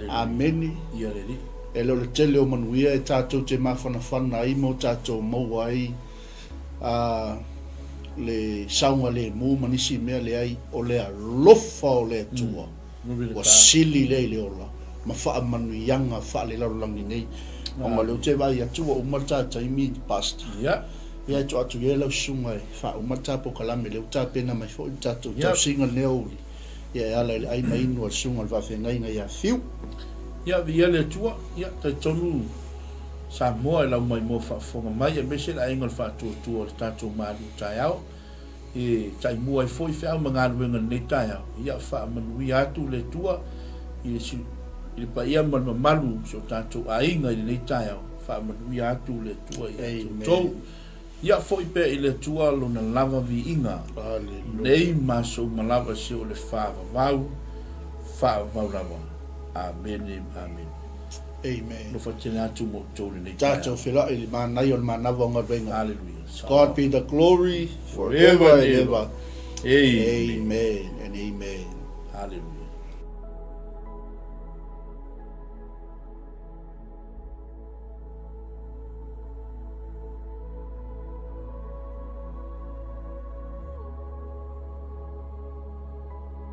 Amene. E le o le tele o manuia e tatou te mafanafana ai ma o tatou maua ai a le saogalemu ma nisi mea, leai, o le alofa o le Atua ua sili lea i le ola ma faamanuiaga faalelalolagi nei. Ona o lea ou te vaai atu ua uma le ta taimi, Pastor. Ia. Ia e tuu atu ia i lau susuga e faauma le ta polokalame, lea ua tapena mai foi le tatou tausiga i lenei aoauli, ia e ala i le ai ma inu a le susuga i le faafeagaiga ia Fiu. Ia, viia le Atua. Ia, talitonu Samoa e lau mai moa faafofoga mai aemaise le aiga o le faatuatua o le tatou malu taeao e taimua ai foi feau ma galuega i lenei taeao. Ia faamanuia atu le Atua i le i le paia ma le mamalu o si o tatou aiga i lenei taeao. Faamanuia atu le Atua ia te outou. Ia foi pea i le Atua lona lava viiga nei ma aso uma lava se o le faavavau, faavavau lava. Amene, amene. Amen. Alofa tele atu mo outou i lenei taeao. Tatou feiloai i le manaia o le manava o galuega. Hallelujah. God be the glory forever and ever. Amen. Amen and amen. Hallelujah.